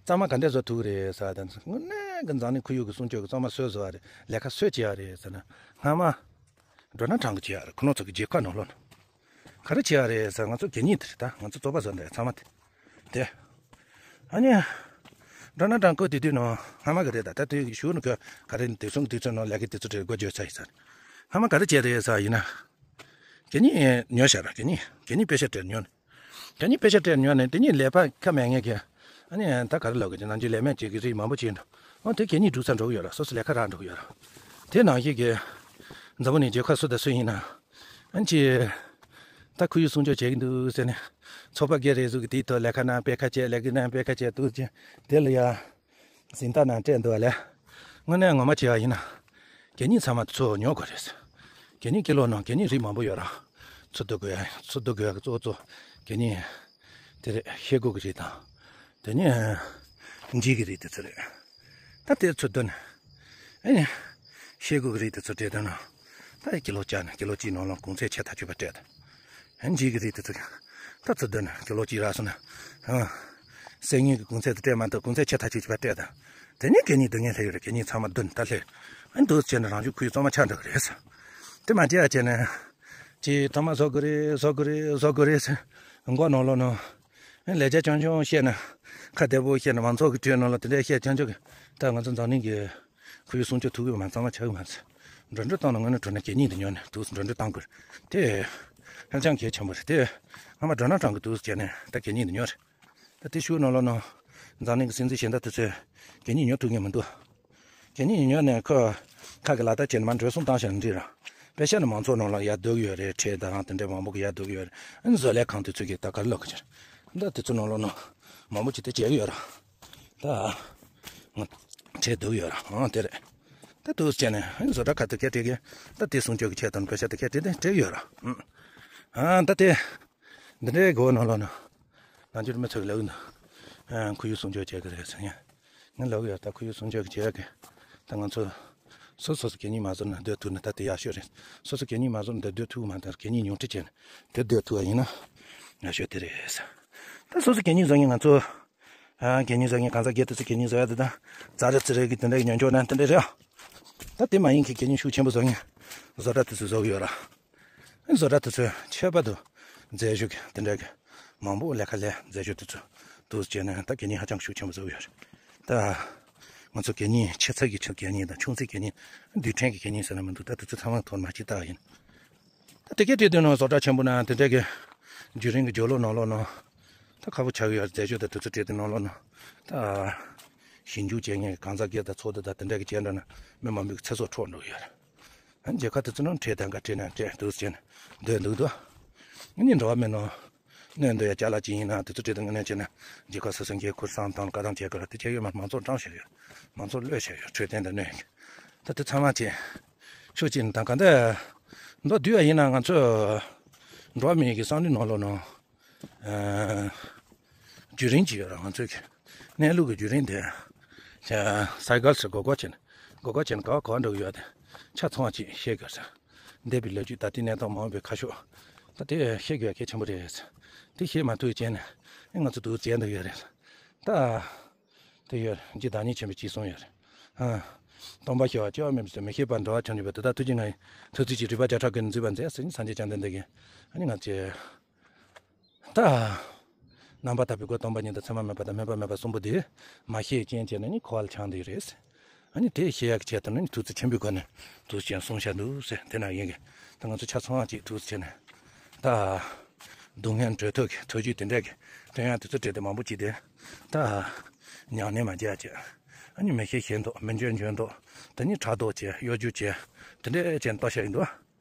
གཙང་མ་ག་འདྲས་བཟོ་ཐུབ་ཀྱི་རེད་ཟེར་བ་དང་། དངོས་གནས་ཀྱི་འཛམ་གླིང་ཁོར་ཡུག་གི་སྲུང་སྐྱོབ་ཀྱི་གཙང་མ་སུས་བཟོས་པ་རེད། ལས་ཀ་སུས་བྱས་པ་རེད་ཟེར་ན། སྔ་མ་ཌོ་ནལ་ཊམ་གྱིས་བྱས་པ་རེད། ཁོ་རང་ཚོ་གི་རྒྱལ་ཁབ་ནང་ལོགས་ནང་ག་རེ་བྱས་པ་རེད་ཟེར། ང་ཚོ་གད་སྙིགས་དེ་རེད། ད་ང་ཚོ་བཙོག་པ་བཟོ་འདྲ་ཚང་མ་དེ། དེ། ཨ་ནི། ཌོ་ནལ་ཊམ་བསྐོས་དེ་དུས་ནང་སྔ་མ་ག་རེ་ད་ལྟ་དུས་གཞུག་ནས་ག་རེ་དེ་སོང་དུས་ཚོད་ནང་ལས་ཀའི་དུས་ཚོད་དེ་འགོ་བརྗོད་ཚར་ཡིན་ས་རེད། སྔ་མ་ག་རེ་བྱས་རེད་ཟེར་ཡིན་ན། གད་སྙིགས་ཉོས་བཞག་ར། གད་སྙིགས་གད་སྙིགས་པེ་ཤག་སྤྲད་ཉོས་ནས། གད་སྙིགས་པེ་ཤག་སྤྲད་ཉོས་ནས་དེ་ནས་ལས་པ་ཁ་མེད་མཁན་གྱི། ཨ་ནི་ད་ག་རེ་ལབ་དགོས་ཀྱི། ནམ་རྒྱུན་ལས་མེད་བྱེད་ཀྱི་རིགས་མང་པོ་ཅིག་འདུག་འོ་དེ་གད་སྙིགས་སྒྲུག་ས་འགྲོ་གི་ཡོད་ར། སོ་སོ་ལས་ཀ་རག་འགྲོ་གི་ཡོད་ར། དེ་ནང་བཞིན་གྱི། འཛམ་བུ་གླིང་རྒྱལ་ཁབ་སུ་དང་སུ་ཡིན་ན། ཨ་ནི་ཅི། ད་ཁོར་ཡུག་སྲུང་སྐྱོབ་བྱེད་ཀྱི་འདུག་ཟེར་ནས། ཚོགས་པ་སྒེར་རེ་ཟུང་གིས་དེའི་ཐོག་ལས་ཀ་གནང་། དཔེ་ཁ་བྱས། ལས་ཀ་གནང་། དཔེ་ཁ་བྱས་འདུག་ཅེས། དེ་ལ་ཡ། གཟེངས་རྟགས་ནང་སྤྲད་འདུག་བ་ལས། དངོས་གནས་ངོ་མ་བྱས་པ་ཡིན་ན། གད་སྙིགས་ཚང་མ་ཚུར་ཉོ་དགོས་རེད། གད་སྙིགས་ཀི་ལོ་ནང་གད་སྙིགས་རིགས་མང་པོ་ཡོད་ར། ཚུར་བསྡུ་དགོས་ཡ། ཚུར་བསྡུ་དགོས་ཡ་གི་གཙོ་བོ་གཙོ། གད་སྙིགས། དེ་རེད། ཤེལ་སྒོ་གི་རིགས་དང་། དེ་ནས། འགྱིག་གི་རིགས་དེ་ཚོ་རེད། ད་དེ་ཚུར་བསྡུ་ནས། ཨེ། ཤེལ་སྒོ་གི་རིགས་དེ་ཚུར་སྤྲད་དང་ན། ད་ཀི་ལོ་བརྒྱ་ནས་ཀི་ལོ་གཅིག་ནང་ལ་གོང་ཚད་ཆེ་ཐག་ཆོད་པ་སྤྲད་དང་། ཨེ། འགྱིག་གི་རིགས་དེ་ཚུར། ད་ཚུར་བསྡུ་ནས་ཀི་ལོ་གཅིག་རག་སོང་ན། ཨ། གསེར་དངུལ་གྱི་གོང་ཚད་དེ་སྤྲད་མ་གཏོགས་གོང་ཚད་ཆེ་ཐག་ཆོད་པ་སྤྲད་དང་། དེ་ནས་གད་སྙིགས་བསྡུ་མཁན་སླེབས་ཡོད་རེད། གད་སྙིགས་ཚང་མ་བསྡུ་ནས་ད་སླེབས། ཨ། འདུག་བྱས་ན་རང་བྱུང་ཁོར་ཡུག་གཙང་མ་ཆགས་འགྲོ་གི་རེད་ཟེར། དེ་མ་བྱས་ཡ་བྱས་ནས། ཅིག་ཐོག་མ་བཟོ་དགོས་རེད། བཟོ་དགོས་རེད། བཟོ་དགོས་རེད་ཟེར། མགོ་ནང་ལོགས་ནང་། ལས་བྱ་རྐྱང་རྐྱང་བཤད་ན། ཁ་བདེ་པོ་བཤད་ན། མང་ཚོགས་ཀྱི་ཁྲོད་ནང་ལ་དེ་འདྲ་བཤད་རྐྱང་རྐྱང་གི། ད་ང་ཚོ་འཛམ་གླིང་གི་ཁོར་ཡུག་སྲུང་སྐྱོབ་ཐུབ་ཀྱི་མ། གཙང་མ་ཆགས་ཀྱི་མ་རེད། འགྲོ་གྲོན་བཏང་ན་དངོས་གནས་དྲང་གནས་གད་སྙིགས་དེ་ཉོ་ནས་འདུག་སེ་འགྲོ་གྲོན་བཏང་དགོས་རེད། དེ་ཧ་ཅང་གལ་ཆེན་པོ་རེད། དེ་སྔ་མ་ཌོ་ནལ་ཊམ་གྱིས་འདུག་སེ་བྱས་ནས་ད་གད་སྙིགས་དེ་ཉོས་རེད། ད་དེ་ཤུགས་ནང་ལོགས་ནང་འཛམ་གླིང་གི་སྲིད་འཛིན་གཞན་དག་དེ་ཚོས་གད་སྙིགས་ཉོ་ཐུབ་མཁན་མི་འདུག་གད་སྙིགས་ཉོས་ནས་ཁོ་ཁ་གི་ལག་བསྟར་བྱས་ནས་མར་འགྲོ་སོང་བཏང་བཞག་ན་འགྲིག་ར། དཔེ་བཞག་ན་མང་ཚོགས་ནང་ལ་ཡར་བསྡུ་གི་ཡོད་རེད། ཁྲལ་དང་དེ་འདྲ་མང་པོ་གི་ཡར་བསྡུ་གི་ཡོད་རེད། བཟོ་ལས་ཁང་དེ་ཚོ་གིས་ད་ག་རེ་ལབ་གི་ཡོད་རེད། ད་དེ་ཚོ་ནང་ལོགས་ནང་མང་པོ་ཅིག་དེ་བྱེད་གི་ཡོད་ར། ད་ང་ཁྲལ་བསྡུ་གི་ཡོད་ར། ཨང་། དེ་རེད། ད་འདུག་སེ་བྱས་ནས་བཟོ་གྲྭ་ཁག་ཏུ་སྐད་སྤྲད་གི། ད་དེ་སྲུང་སྐྱོབ་ཀྱི་ཆེད་དུ་དཔེ་ཆ་དེ་སྐད་སྤྲད་དེ་སྤྲད་གི་ཡོད་ར། ཨང་། ད་དེ། འདི་འདྲའི་སྒོ་ནང་ལོགས་ན། ནང་ཆོས་མི་ཚོ་གི་ལབ་ན། ཨ། ཁོར་ཡུག་སྲུང་སྐྱོབ་བྱེད་ཀྱི་རེད་ཟེར་ཡ། ངས་ལབ་ཡོད། ད་ཁོར་ཡུག་སྲུང་སྐྱོབ་བྱེད་ཀྱི། ད་ང་ཚོ་སོ་སོ་སོ་གད་སྙིགས་མ་བཟོ་ན་སྡོད་ཐུབ་ན་ད་དེ་ཡག་ཤོས་རེད། སོ་སོ་གད་སྙིགས་མ་བཟོ་ན་ད་སྡོད་ཐུབ་མ། ད་གད་སྙིགས་ཉུང་འཕྲི་བྱས་ན་དེ་སྡོད་ཐུབ་པ་ཡིན་ན་ཡག་ཤོས་དེ་རེད། ད་སོ་སོ་གད་སྙིགས་བཟོ་མཁན་ང་ཚོ། ཨ། གད་སྙིགས་བཟོ་མཁན་གང་ཟག་སྒེར་དེ་ཚོ་གད་སྙིགས་བཟོ་ཡ་དེ་དང་། ཙ་རེ་ཙི་རེ་གི་དེ་འདྲ་གི་ཉོ་འཇོག་ན་དེ་འདྲ་རེད་ཨ། ད་དེ་མ་ཡིན་གི་གད་སྙིགས་ཤུགས་ཆེན་པོ་བཟོ་མཁན་བཟོ་གྲྭ་དེ་ཚོ་བཟོ་གི་ཡོད་ར། བཟོ་གྲྭ་དེ་ཚོས་ཁྱད་པར་དུ་རྫས་བཞི་གི་དེ་འདྲ་གི་མང་པོ་ལས་ཀ་ལས། རྫས་བཞི་དེ་ཚོ་འདུག་སེ་བྱས་ནས་ད་གད་སྙིགས་ཧ་ཅང་ཤུགས་ཆེན་པོ་བཟོ་གི་ཡོད་རེད། ད་ང་ཚོ་གད་སྙིགས། ཆེ་ཚད་ཀྱི་ཆེ་གད་སྙིགས་དང་ཆུང་ཚད་གད་སྙིགས། རྡུལ་ཕྲན་གྱི་གད་སྙིགས་ཟེར་ན་མི་འདུག་ད་དེ་ཚོ་ཚང་མ་ཐོག་མ་གཅིག་ལྟ་བ་ཡིན། ད་དེ་གའི་གྲས་དེ་ནང་བཟོ་གྲྭ་ཆེན་པོ་ན་དེ་འདྲ་གི་བརྒྱུད་རིམ་གྱི་བརྒྱུད་ལོག་ནང་ལོགས་ནང་། ད་ཁག་པོ་ཆགས་ཀྱི་ཡོད་རེད། རྫས་བཞི་དང་དེ་ཚོ་སྤྲད་དེ་ནང་ལོགས་ནང་། ད་ཞིབ་འཇུག་བྱེད་མཁན་གྱི་གང་ཟག་སྒེར་དང་ཚོགས་སྡེ་དང་དེ་འདྲ་གི་བྱས་འགྲོ་ན་མི་མང་པོའི་ཚེ་སྲོག་འཕྲོག་འགྲོ་གི་ཡོད་རེད། རྒྱལ་ཁབ་དེ་ཚོ་ནང་ཁྲལ་དང་འགལ་ཁྲལ་ནང་ཁྲལ་འདུག་སེ་བྱས་ནས་སྡོད་འདུག་དོ། ངས་འགྲོ་བ་མིའི་ནང་གནོད་འདོད་ཡ་ཅ་ལག་ཅིག་ཡིན་ན་དེ་ཚོ་སྤྲད་དེ་དངོས་གནས་བྱས་ན་རྒྱལ་ཁབ་སོ་སོའི་འགན་ཁུར་བསམ་བཏང་བཀའ་གདམས་བྱེད་དགོས་ར། དེ་བྱས་ཡོད་མ་རེད། མང་ཚོགས་བཀྲམ་བཞག་ཡོད། མང་ཚོགས་གློད་བཞག་ཡོད། འཕྲོད་བསྟེན་དང་གནོད་ཡོད། ད་དེ་ཚང་མ་བྱས། ཕྱོགས་གཅིག་ནས་ད་ག་འདྲ་མདོར་བསྡུས་པ་ཡིན་ན་ང་ཚོ་འགྲོ་བ་མིའི་གི་བསམ་བློའི་ནང་ལོགས་ནང་། ཨ། བརྒྱུད་རིམ་ཅིག་ཡོད་ར། ང་ཚོའི་གི་གནས་ལུགས་ཀྱི་བརྒྱུད་རིམ་དེ། ཆ་སའི་ཀལ་ཟེར། སྒོར་སྒོར་བྱས་ནས། སྒོར་སྒོར་བྱས་ནས་ག་བ་ག་བ་འགྲོ་གི་ཡོད་དེ། ཆ་ཚང་བ་ཅིག་ཤེས་དགོས་ཟེར། འདས་པའི་ལོ་རྒྱུས། ད་ལྟའི་གནས་སྟངས། མ་འོངས་པའི་ཁ་ཕྱོགས། ད་དེ་ཤེས་དགོས་ཡ་གལ་ཆེན་པོ་རེད་ཟེར། དེ་ཤེས་མ་ཐུབ་བྱས་ནས་ཨེ་ང་ཚོ་འདུག་བྱས་འདུག་ཡོད་རེད། ད་ དེ་ཡོད་རེད། རྗེ་བདག་ཉིད་ཆེན་པོས་ཅིག་གསུངས་ཡོད་རེད། ཨ། སྟོང་པ་ཤེས་པ་སྐྱེ་བ་མེད་པའི་ཚུལ། མི་ཤེས་པ་འགྲོ་བ་ཆོས་ཉིད་པ། དེ་དག་ཐུགས་རྗེ་མངའ་ཡིས་ཐུགས་བརྩེ་ཆེ། རིག་པ་བརྒྱ་ཕྲག་གིས་ནི་མཛེས་པར་མཛད་ཟེར། སངས་རྒྱས་བཅོམ་ལྡན་འདས་ཀྱིས་ཨ་ནི་ང་ཚོའི། ད། རྣམ་པར་དག་པའི་སྒོ་སྟོང་པ་ཉིད་དང་མཚན་མ་མེད་པ་དང་སྨོན་པ་མེད་པ་གསུམ་པོ་དེ་མ་ཤེས་རྐྱེན་བྱས་ནས་ནི་འཁོར་བ་ལ་འཁྱམས་བསྡད་ཡོད་རེད། ཨ་ནི་དེ་ཤེས་ཡག་གི་ཆེད་དུ་ནི་ཐུགས་བརྩེ་ཆེན་པོའི་སྒོ་ནས་ཐུགས་རྗེ་ཅན་གསུངས་བཞག་འདུག་ཟེར། དེ་ན་ཡིན་གི། ད་ང་ཚོ་ཆ་ཚང་བ་ཅིག་ཐུགས་རྗེ་ཆེ་ནས། ད། སྡུག་བསྔལ་གྲོལ་ཐབས་ཀྱི་ཐབས་ཇུས་དེ་འདྲ་གི་བསྟན་ཡག་དེ་ཚོ་བྲིས་ཏེ་མང་པོ་ཅིག་དེ། ད། ཉམས་ལེན་མ་བྱས་བྱས། ཨ་ནི་མི་ཤེས་ཤེས་མདོག་མི་འཇོན་འཇོན་མདོག་དེ་ནི་ཕྲག་དོག་བྱས་གཡོ་སྒྱུ་བྱས། དེ་འདྲ་བྱས་ནས་ལྟ་བཤད་ཡིན་འདུག་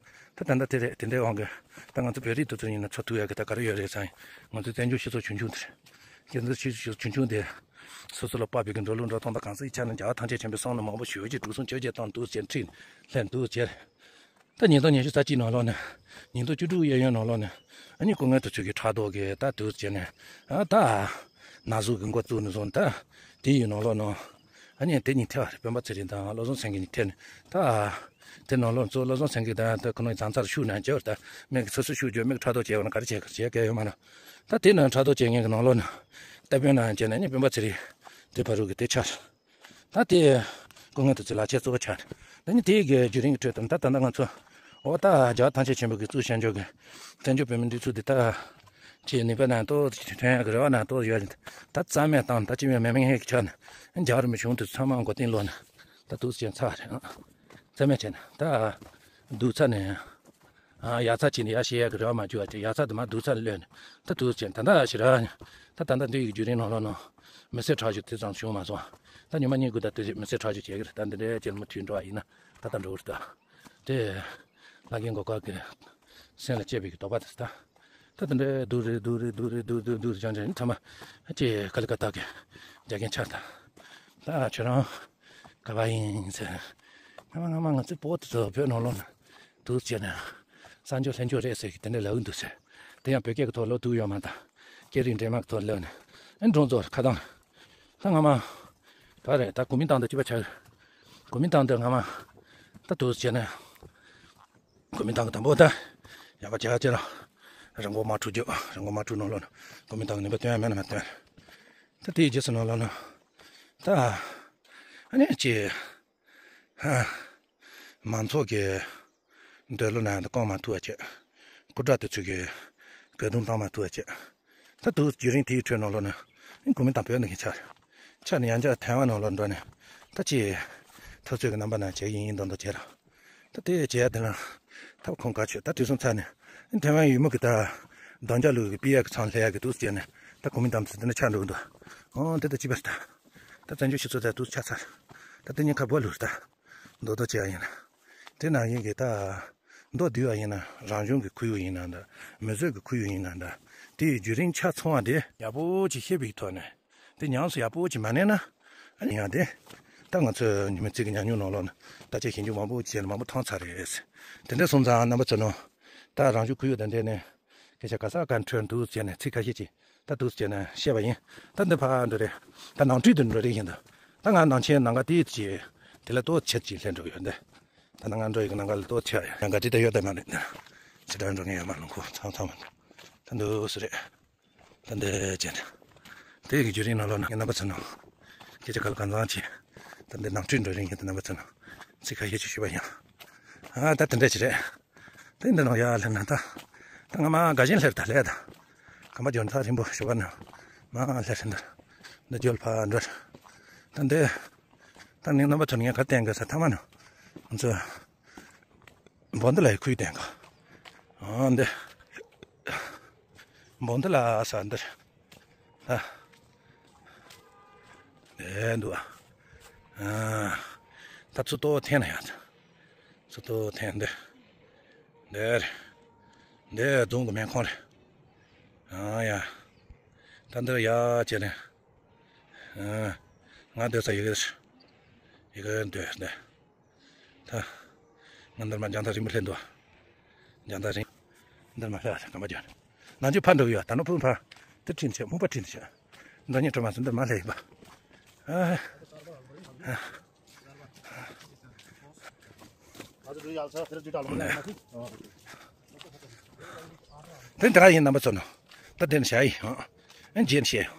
ད་ད་ལྟ་དེ་རེད། དེ་འདྲའི་དབང་གིས་ད་ང་ཚོ་བོད་རིགས་དེ་ཚོ་ཡིན་ན་འཚོ་ཐུབ་ཡག་གི་ད་ག་རེ་ཡོད་རེད་ཟེར་ན། ང་ཚོའི་བཙན་བྱོལ་སྤྱི་ཚོགས་ཆུང་ཆུང་དེ་རེད། སྤྱི་ཚོགས་ཆུང་ཆུང་དེ། སོ་སོ་ལ་དཔག་པའི་གི་འགྲོ་ལུགས་འགྲོ་སྟངས་དང་གང་ཟག་གི་ཆ་ནས་རྒྱལ་བ་ཐམས་ཅད་མཁྱེན་པའི་གསུང་ནི་མང་པོ་ཞུ་རྒྱུ་འདུག་གསུང་བྱེད་བྱེད་སྟངས་འདུག་ཟེར། ཁྲིད་ལེན་འདུག་ཟེར། ད་ཉིས་སྟོང་ཉི་ཤུ་རྩ་གཅིག་ནང་ལོགས་ནས། ཉིས་སྟོང་བཅུ་དྲུག་གཡས་གཡོན་ནང་ལོགས་ནས། ཨ་ནི་སྐུ་ངལ་དུ་ཚུད་ཀྱི་ཕྲག་དོག་གི་ད་འདུག་ཟེར་ནས། ཨ་ད། ན་ཟུག་གི་འགོ་བཙུགས་ནས་བཟུང་ད། དེ་ཡི་ནང་ལོགས་ནང་། ཨ་ནི་དེ་གཉིས་ཐེ་བ་རེད། སྤེན་པ་ཚེ་རིང་དང་བློ་བཟང་སེང་གེ་གཉིས་ཐེ་ནས་ད། དེ་ནང་ལོགས་གཙོ་བློ་བཟང་སེང་གེ་དང་ད་ཁོ་ནི་བཟང་ཚར་ཤུགས་ནས་བྱེད་པར་ད་མིག་གིས་སོ་སོ་ཤུགས་བརྗོད། མིག་ཕྲག་དོག་བྱས་པ་ན་ག་རེ་བྱེད་ག་རེ་བྱེད་ག་ཡོད་མ་རེད། ད་དེ་ནང་ཕྲག་དོག་བྱེད་མཁན་གྱི་ནང་ལོགས་ནས་ད་དཔོན་ནང་བྱས་ནས་ནི་སྤེན་པ་ཚེ་རིང་དེ་ཕ་རུ་གི་དེ་ཆགས། ད་དེ་སྐུ་ངལ་དུ་ཚུད་ལག་ཆ་གཙོ་བོ་ཆགས་ནས་ད་ནི་དེ་གི་བརྒྱུད་རིམ་གྱི་ཁྲོད་དུ་ད་ད་ལྟ་ང་ཚོ་འོ་ད་རྒྱལ་བ་ཐམས་ཅད་མཁྱེན་པ་གི་གཙུག་བྱང་ཆུབ་ཀྱི་བཙན་བྱོལ་བོད་མིའི་སྒྲིག་འཛུགས་འདི་ད་ཅིག་ནུས་པ་ནང་ཏོག་ཙམ་ཐོན་ཡག་གི་རེ་བ་ནང་ཏོག་ཙམ་ཡོད། ད་རྩ་མེད་བཏང་ད་ཅི་མིན་མེད་མེད་ངེས་ཀྱི་ཆགས་ནས་རྒྱལ་བ་རིན་པོ་ཆེ་གོང་དུ་ཚང་མ་མགོ་རྟིང་སློག་ནས་ད་འདུག་སེ་ཆགས་རེད། རྩ་མེད་བྱས་ནས་ད་སྡུག་ཚ་ནས། ཨ། ཡག་ཚ་ཅིག་ནས་ཡར་བཤད་ཡག་གི་རེ་བ་མ་བཅོལ་བ་བྱས། ཡག་ཚ་དུ་མ་སྡུག་ཚ་ལ་གློད་ནས་ད་འདུག་སེ་བྱས་ནས་ད་ལྟ་ཞེ་དྲག་ད་ད་ལྟ་འདི་ཡི་བརྒྱུད་རིམ་ནང་ལོགས་ནང་མི་སེར་ཁྲག་ཤུགས་དེ་ཙམ་བྱུང་མ་སོང་། ད་ཉི་མ་གཉིས་དགུ་ད་དེ་མི་སེར་ཁྲག་ཤུགས་བྱེད་ཀྱི་རེད། ད་འདི་འདྲའི་ཅིག་མུ་མཐུད་འགྲོ་བ་ཡིན་ན་ད་ལྟ་འགྲོ་གི་རེད། ད་དེ་ལྷ་རྒན་མགོ་དཀར་གྱི་སེམས་ལ་སྐྱེས་པའི་གི་དོགས་པ་དེ་ད། ད་དེ་འདྲའི་སྡུག་རེད་སྡུག་རེད་སྡུག་རེད་སྡུག་སྡུག་སྡུག་སྡུག་ཅང་ཅང་ཐ་མ་ཅིག་ཁ་ལི་ཀ་ཏག་གི་རྒྱ་རྒན་ཆགས་ད། ད་ཁྱོད་རང་ག་པར་ཡིན་ཟེར། སྔ་མ་སྔ་མ་ང་ཚོའི་བོད་དེ་ཚོ་བོད་ནང་ལོགས་ན་འདུག་བྱས་ན་གསར་འབྱོར་ལྷན་འབྱོར་རེད་ཟེར་གི་དེ་འདྲ་ལབ་ཀྱི་འདུག་ཟེར། དེ་ཡང་བོད་སྐད་ཀྱི་ཐོག་ལབ་ཐུབ་ཡོད་མ་རེད། ད་སྐད་རིགས་འདྲེས་མ་གི་ཐོག་ལབ་ནས་ཨེ་འགྲོ་ཚོ་ཁ་བཏང་། ད་སྔ་མ་ག་རེད། ད་གོ་མིན་ཏང་དུ་སྐྱིད་པ་ཆགས། གོ་མིན་ཏང་དུ་སྔ་མ་ད་འདུག་བྱས་ན། གོ་མིན་ཏང་གི་དང་པོ་ད་ཡག་པ་བྱས་ཅེ་ལ་རང་མགོ་མ་འཁྲུག་རྒྱུ། རང་མགོ་མ་འཁྲུག་ནང་ལོགས་ན་གོ་མིན་ཏང་གི་ནུས་པ་སྟོན་ཡ་མེད་ན་མ་སྟོན། ད་དེའི་རྗེས་སུ་ནང་ལོགས་ན་ད་ཨ་ནི་ཅི་ཧ་མང་ཚོགས་ཀྱི་འདོད་བློ་ནང་དུ་བསྐང་མ་ཐུབ་པ་བྱས། སྐུ་དྲག་དེ་ཚོས་ཀྱི་བཀོད་གཏོང་བཏང་མ་ཐུབ་པ་བྱས། ད་དུ་བརྒྱུད་རིམ་དེའི་ཁྲོད་ནང་ལོགས་ན་གོ་མིན་ཏང་བོད་ནང་གི་ཆ་ཆ་ནས་ཡང་བསྐྱར་ཐའེ་ཝན་ནང་ལོགས་འགྲོ་ནས་ད་ཅི་འཐབ་རྩོད་ཀྱི་རྣམ་པ་ནང་བྱེད་ཀྱི་ཡིན་མདོག་མདོག་བྱས་ར། ད་དེ་བྱས་ཡ་དེ་ལ་ཐབས་ཁོང་ག་ཆོད་ད་དུས་སོང་ཚར་ནས་ཐེ་ཝན་ཡུལ་མི་གི་ད་གདོང་རྒྱ་ལུག་གི་པི་ཡ་གི་ཚང་ལྷས་ཡ་གི་དུས་བྱས་ནས་ད་གོ་མིན་ཏང་དུས་དེ་འདྲ་ཆགས་འགྲོ་གི་འདུག་ཨོ་དེ་ད་ཅི་བས་ད་ད་བཙན་བྱོལ་སྤྱི་ཚོགས་ད་དུས་ཆགས་ཚར། ད་དེ་ཉིན་ཁ་བོ་ལུག་ད་མདོག་མདོག་བྱས་ཡ་ཡིན་ན་དེ་ནང་ཡིན་གི་ད་མདོག་བསྡུས་བ་ཡིན་ན་རང་གཞུང་གི་ཁོར་ཡུག་ཡིན་ན་འདྲ་མི་བཟོད་གི་ཁོར་ཡུག་ཡིན་ན་འདྲ་དེའི་བརྒྱུད་རིམ་ཆ་ཚང་བ་དེ་ཡག་པོ་ཅིག་ཤེས་པའི་ཐོག་ནས། དེ་ཉམས་སུ་ཡག་པོ་ཅིག་མ་གནས་ན། ཨ་ནི་ཡང་དེ། ད་ང་ཚོའི་ཉི་མ་གཅིག་གི་ཉམས་མྱོང་ནང་ལོགས་ན་ད་ཆ་ཞིབ་འཇུག་མང་པོ་བྱས་ནས་མང་པོ་མཐོང་ཚར་རེད། དེ་འདྲ་སོང་ཙང་རྣམ་པ་ཚོ་ནང་། ད་རང་བྱུང་ཁོར་ཡུག་དང་འབྲེལ་ནས། སྐད་ཆ་ག་ས་ག་འཕྲོས་འདུག་བྱས་ནས་ཚིག་ཁ་ཤས་ཅིག་ད་འདུག་བྱས་ནས་བཤད་པ་ཡིན། ད་འདི་ཕར་འགྲོ་རེད། ད་ནང་ཁྲོལ་དུ་འགྲོ་རེད་ཡིན་ད། ད་ང་ནང་ཆེན་ནང་ག་དེ་ཅིག་དེ་ལ་ཏོག་ཆེད་ཅིག་སླེབས་འགྲོ་ཡོད་འདི། ད་ནང་ང་འགྲོ་ཡི་གི་ནང་ག་ལ་ཏོག་ཆེ་ཡང་ག་ཅི་ད་ཡོད་ད་མ་རེད་འདི། ཅི་ད་འགྲོ་ངེས་ཡོད་མ་ལུང་ཁུག་ཚང་ཚང་མ་ད་འདུག་སེ་རེད། ད་འདི་བྱས་ནས། དེ་ཡི་བརྒྱུད་རིམ་ནང་ལོགས་ན་ངས་རྣམ་པ་ཚོ་ནང་། སྐད་ཆ་ག་ལ་གང་འཚམ་བྱས། ད་འདི་ནང་ཁྲོལ་འགྲོ་རིང་ངས་ད་རྣམ་པ་ཚོ་ནང་། ཚིག་ཁ་ཤས་ཅིག་ཞུས་པ་ཡིན། ཨ་ད་དེ་འདྲ་ཅིག་རེད། དེ་འདི་ནང་ཡར་སླེབས་ན་ད། ད་ང་མ་དགའ་ཞེན་སླེབས་ད་སླེབས་ད། གམ་པ་རྒྱབ་ཐག་རིང་པོ་ཞོགས་པ་ན། མ་སླེབས་སླེབས་ད། འདི་རྒྱབ་ཕར་འགྲོ། ད་འདི། ད་ནི་རྣམ་པ་ཚོ་ནི་ངས་ག་བསྟན་དགོས་ས་ཐ་མ་ནི། ང་ཚོ། བོན་དི་ལའི་ཁུལ་དེ་ག་ཨ་འདི། བོན་དི་ལ་ས་འདིར། ཨ། དེ་འདུག་ཨ། ད་ཚུ་ཏོ་འཐེན་ན་ཡ། ཚུ་ཏོ་འཐེན་འདི། འདིར། འདི་རྫོང་གི་སྨན་ཁང་རེད། ཨ་ཡ། ད་འདིར་ཡ་བྱས་ནས། ཨ། ང་སྡོད་ས་ཡི་གེ། ཡི་གེ་འདི་འདི། ད། ང་འདིར་མ་རྒྱང་ཐག་རིང་པོ་སླེབས་འདུག་རྒྱང་ཐག་རིང་། འདིར་མ་སླེབས་ཨ་གམ་པ་རྒྱག་ནང་ཆུ་ཕར་འགྲོ་གི་ཡོད། ད་ནོ་ཕུ་ཕར། དེ་ཁྲིད་ནས་ཆས་སྨུག་པ་ཁྲིད་ནས་ཆས། འདི་གཉིས་གྲོ་མ་སུ་འདིར་མ་སླེབས་ཡིན་པ། ཨ། ཨ། དེ་འདྲ་ཡིན་རྣམ་པ་ཚོ་ནོ། ད་དེ་ནས་བྱ་ཡིན། ཨ། རྗེས་ནས་བྱས་ཡོང་།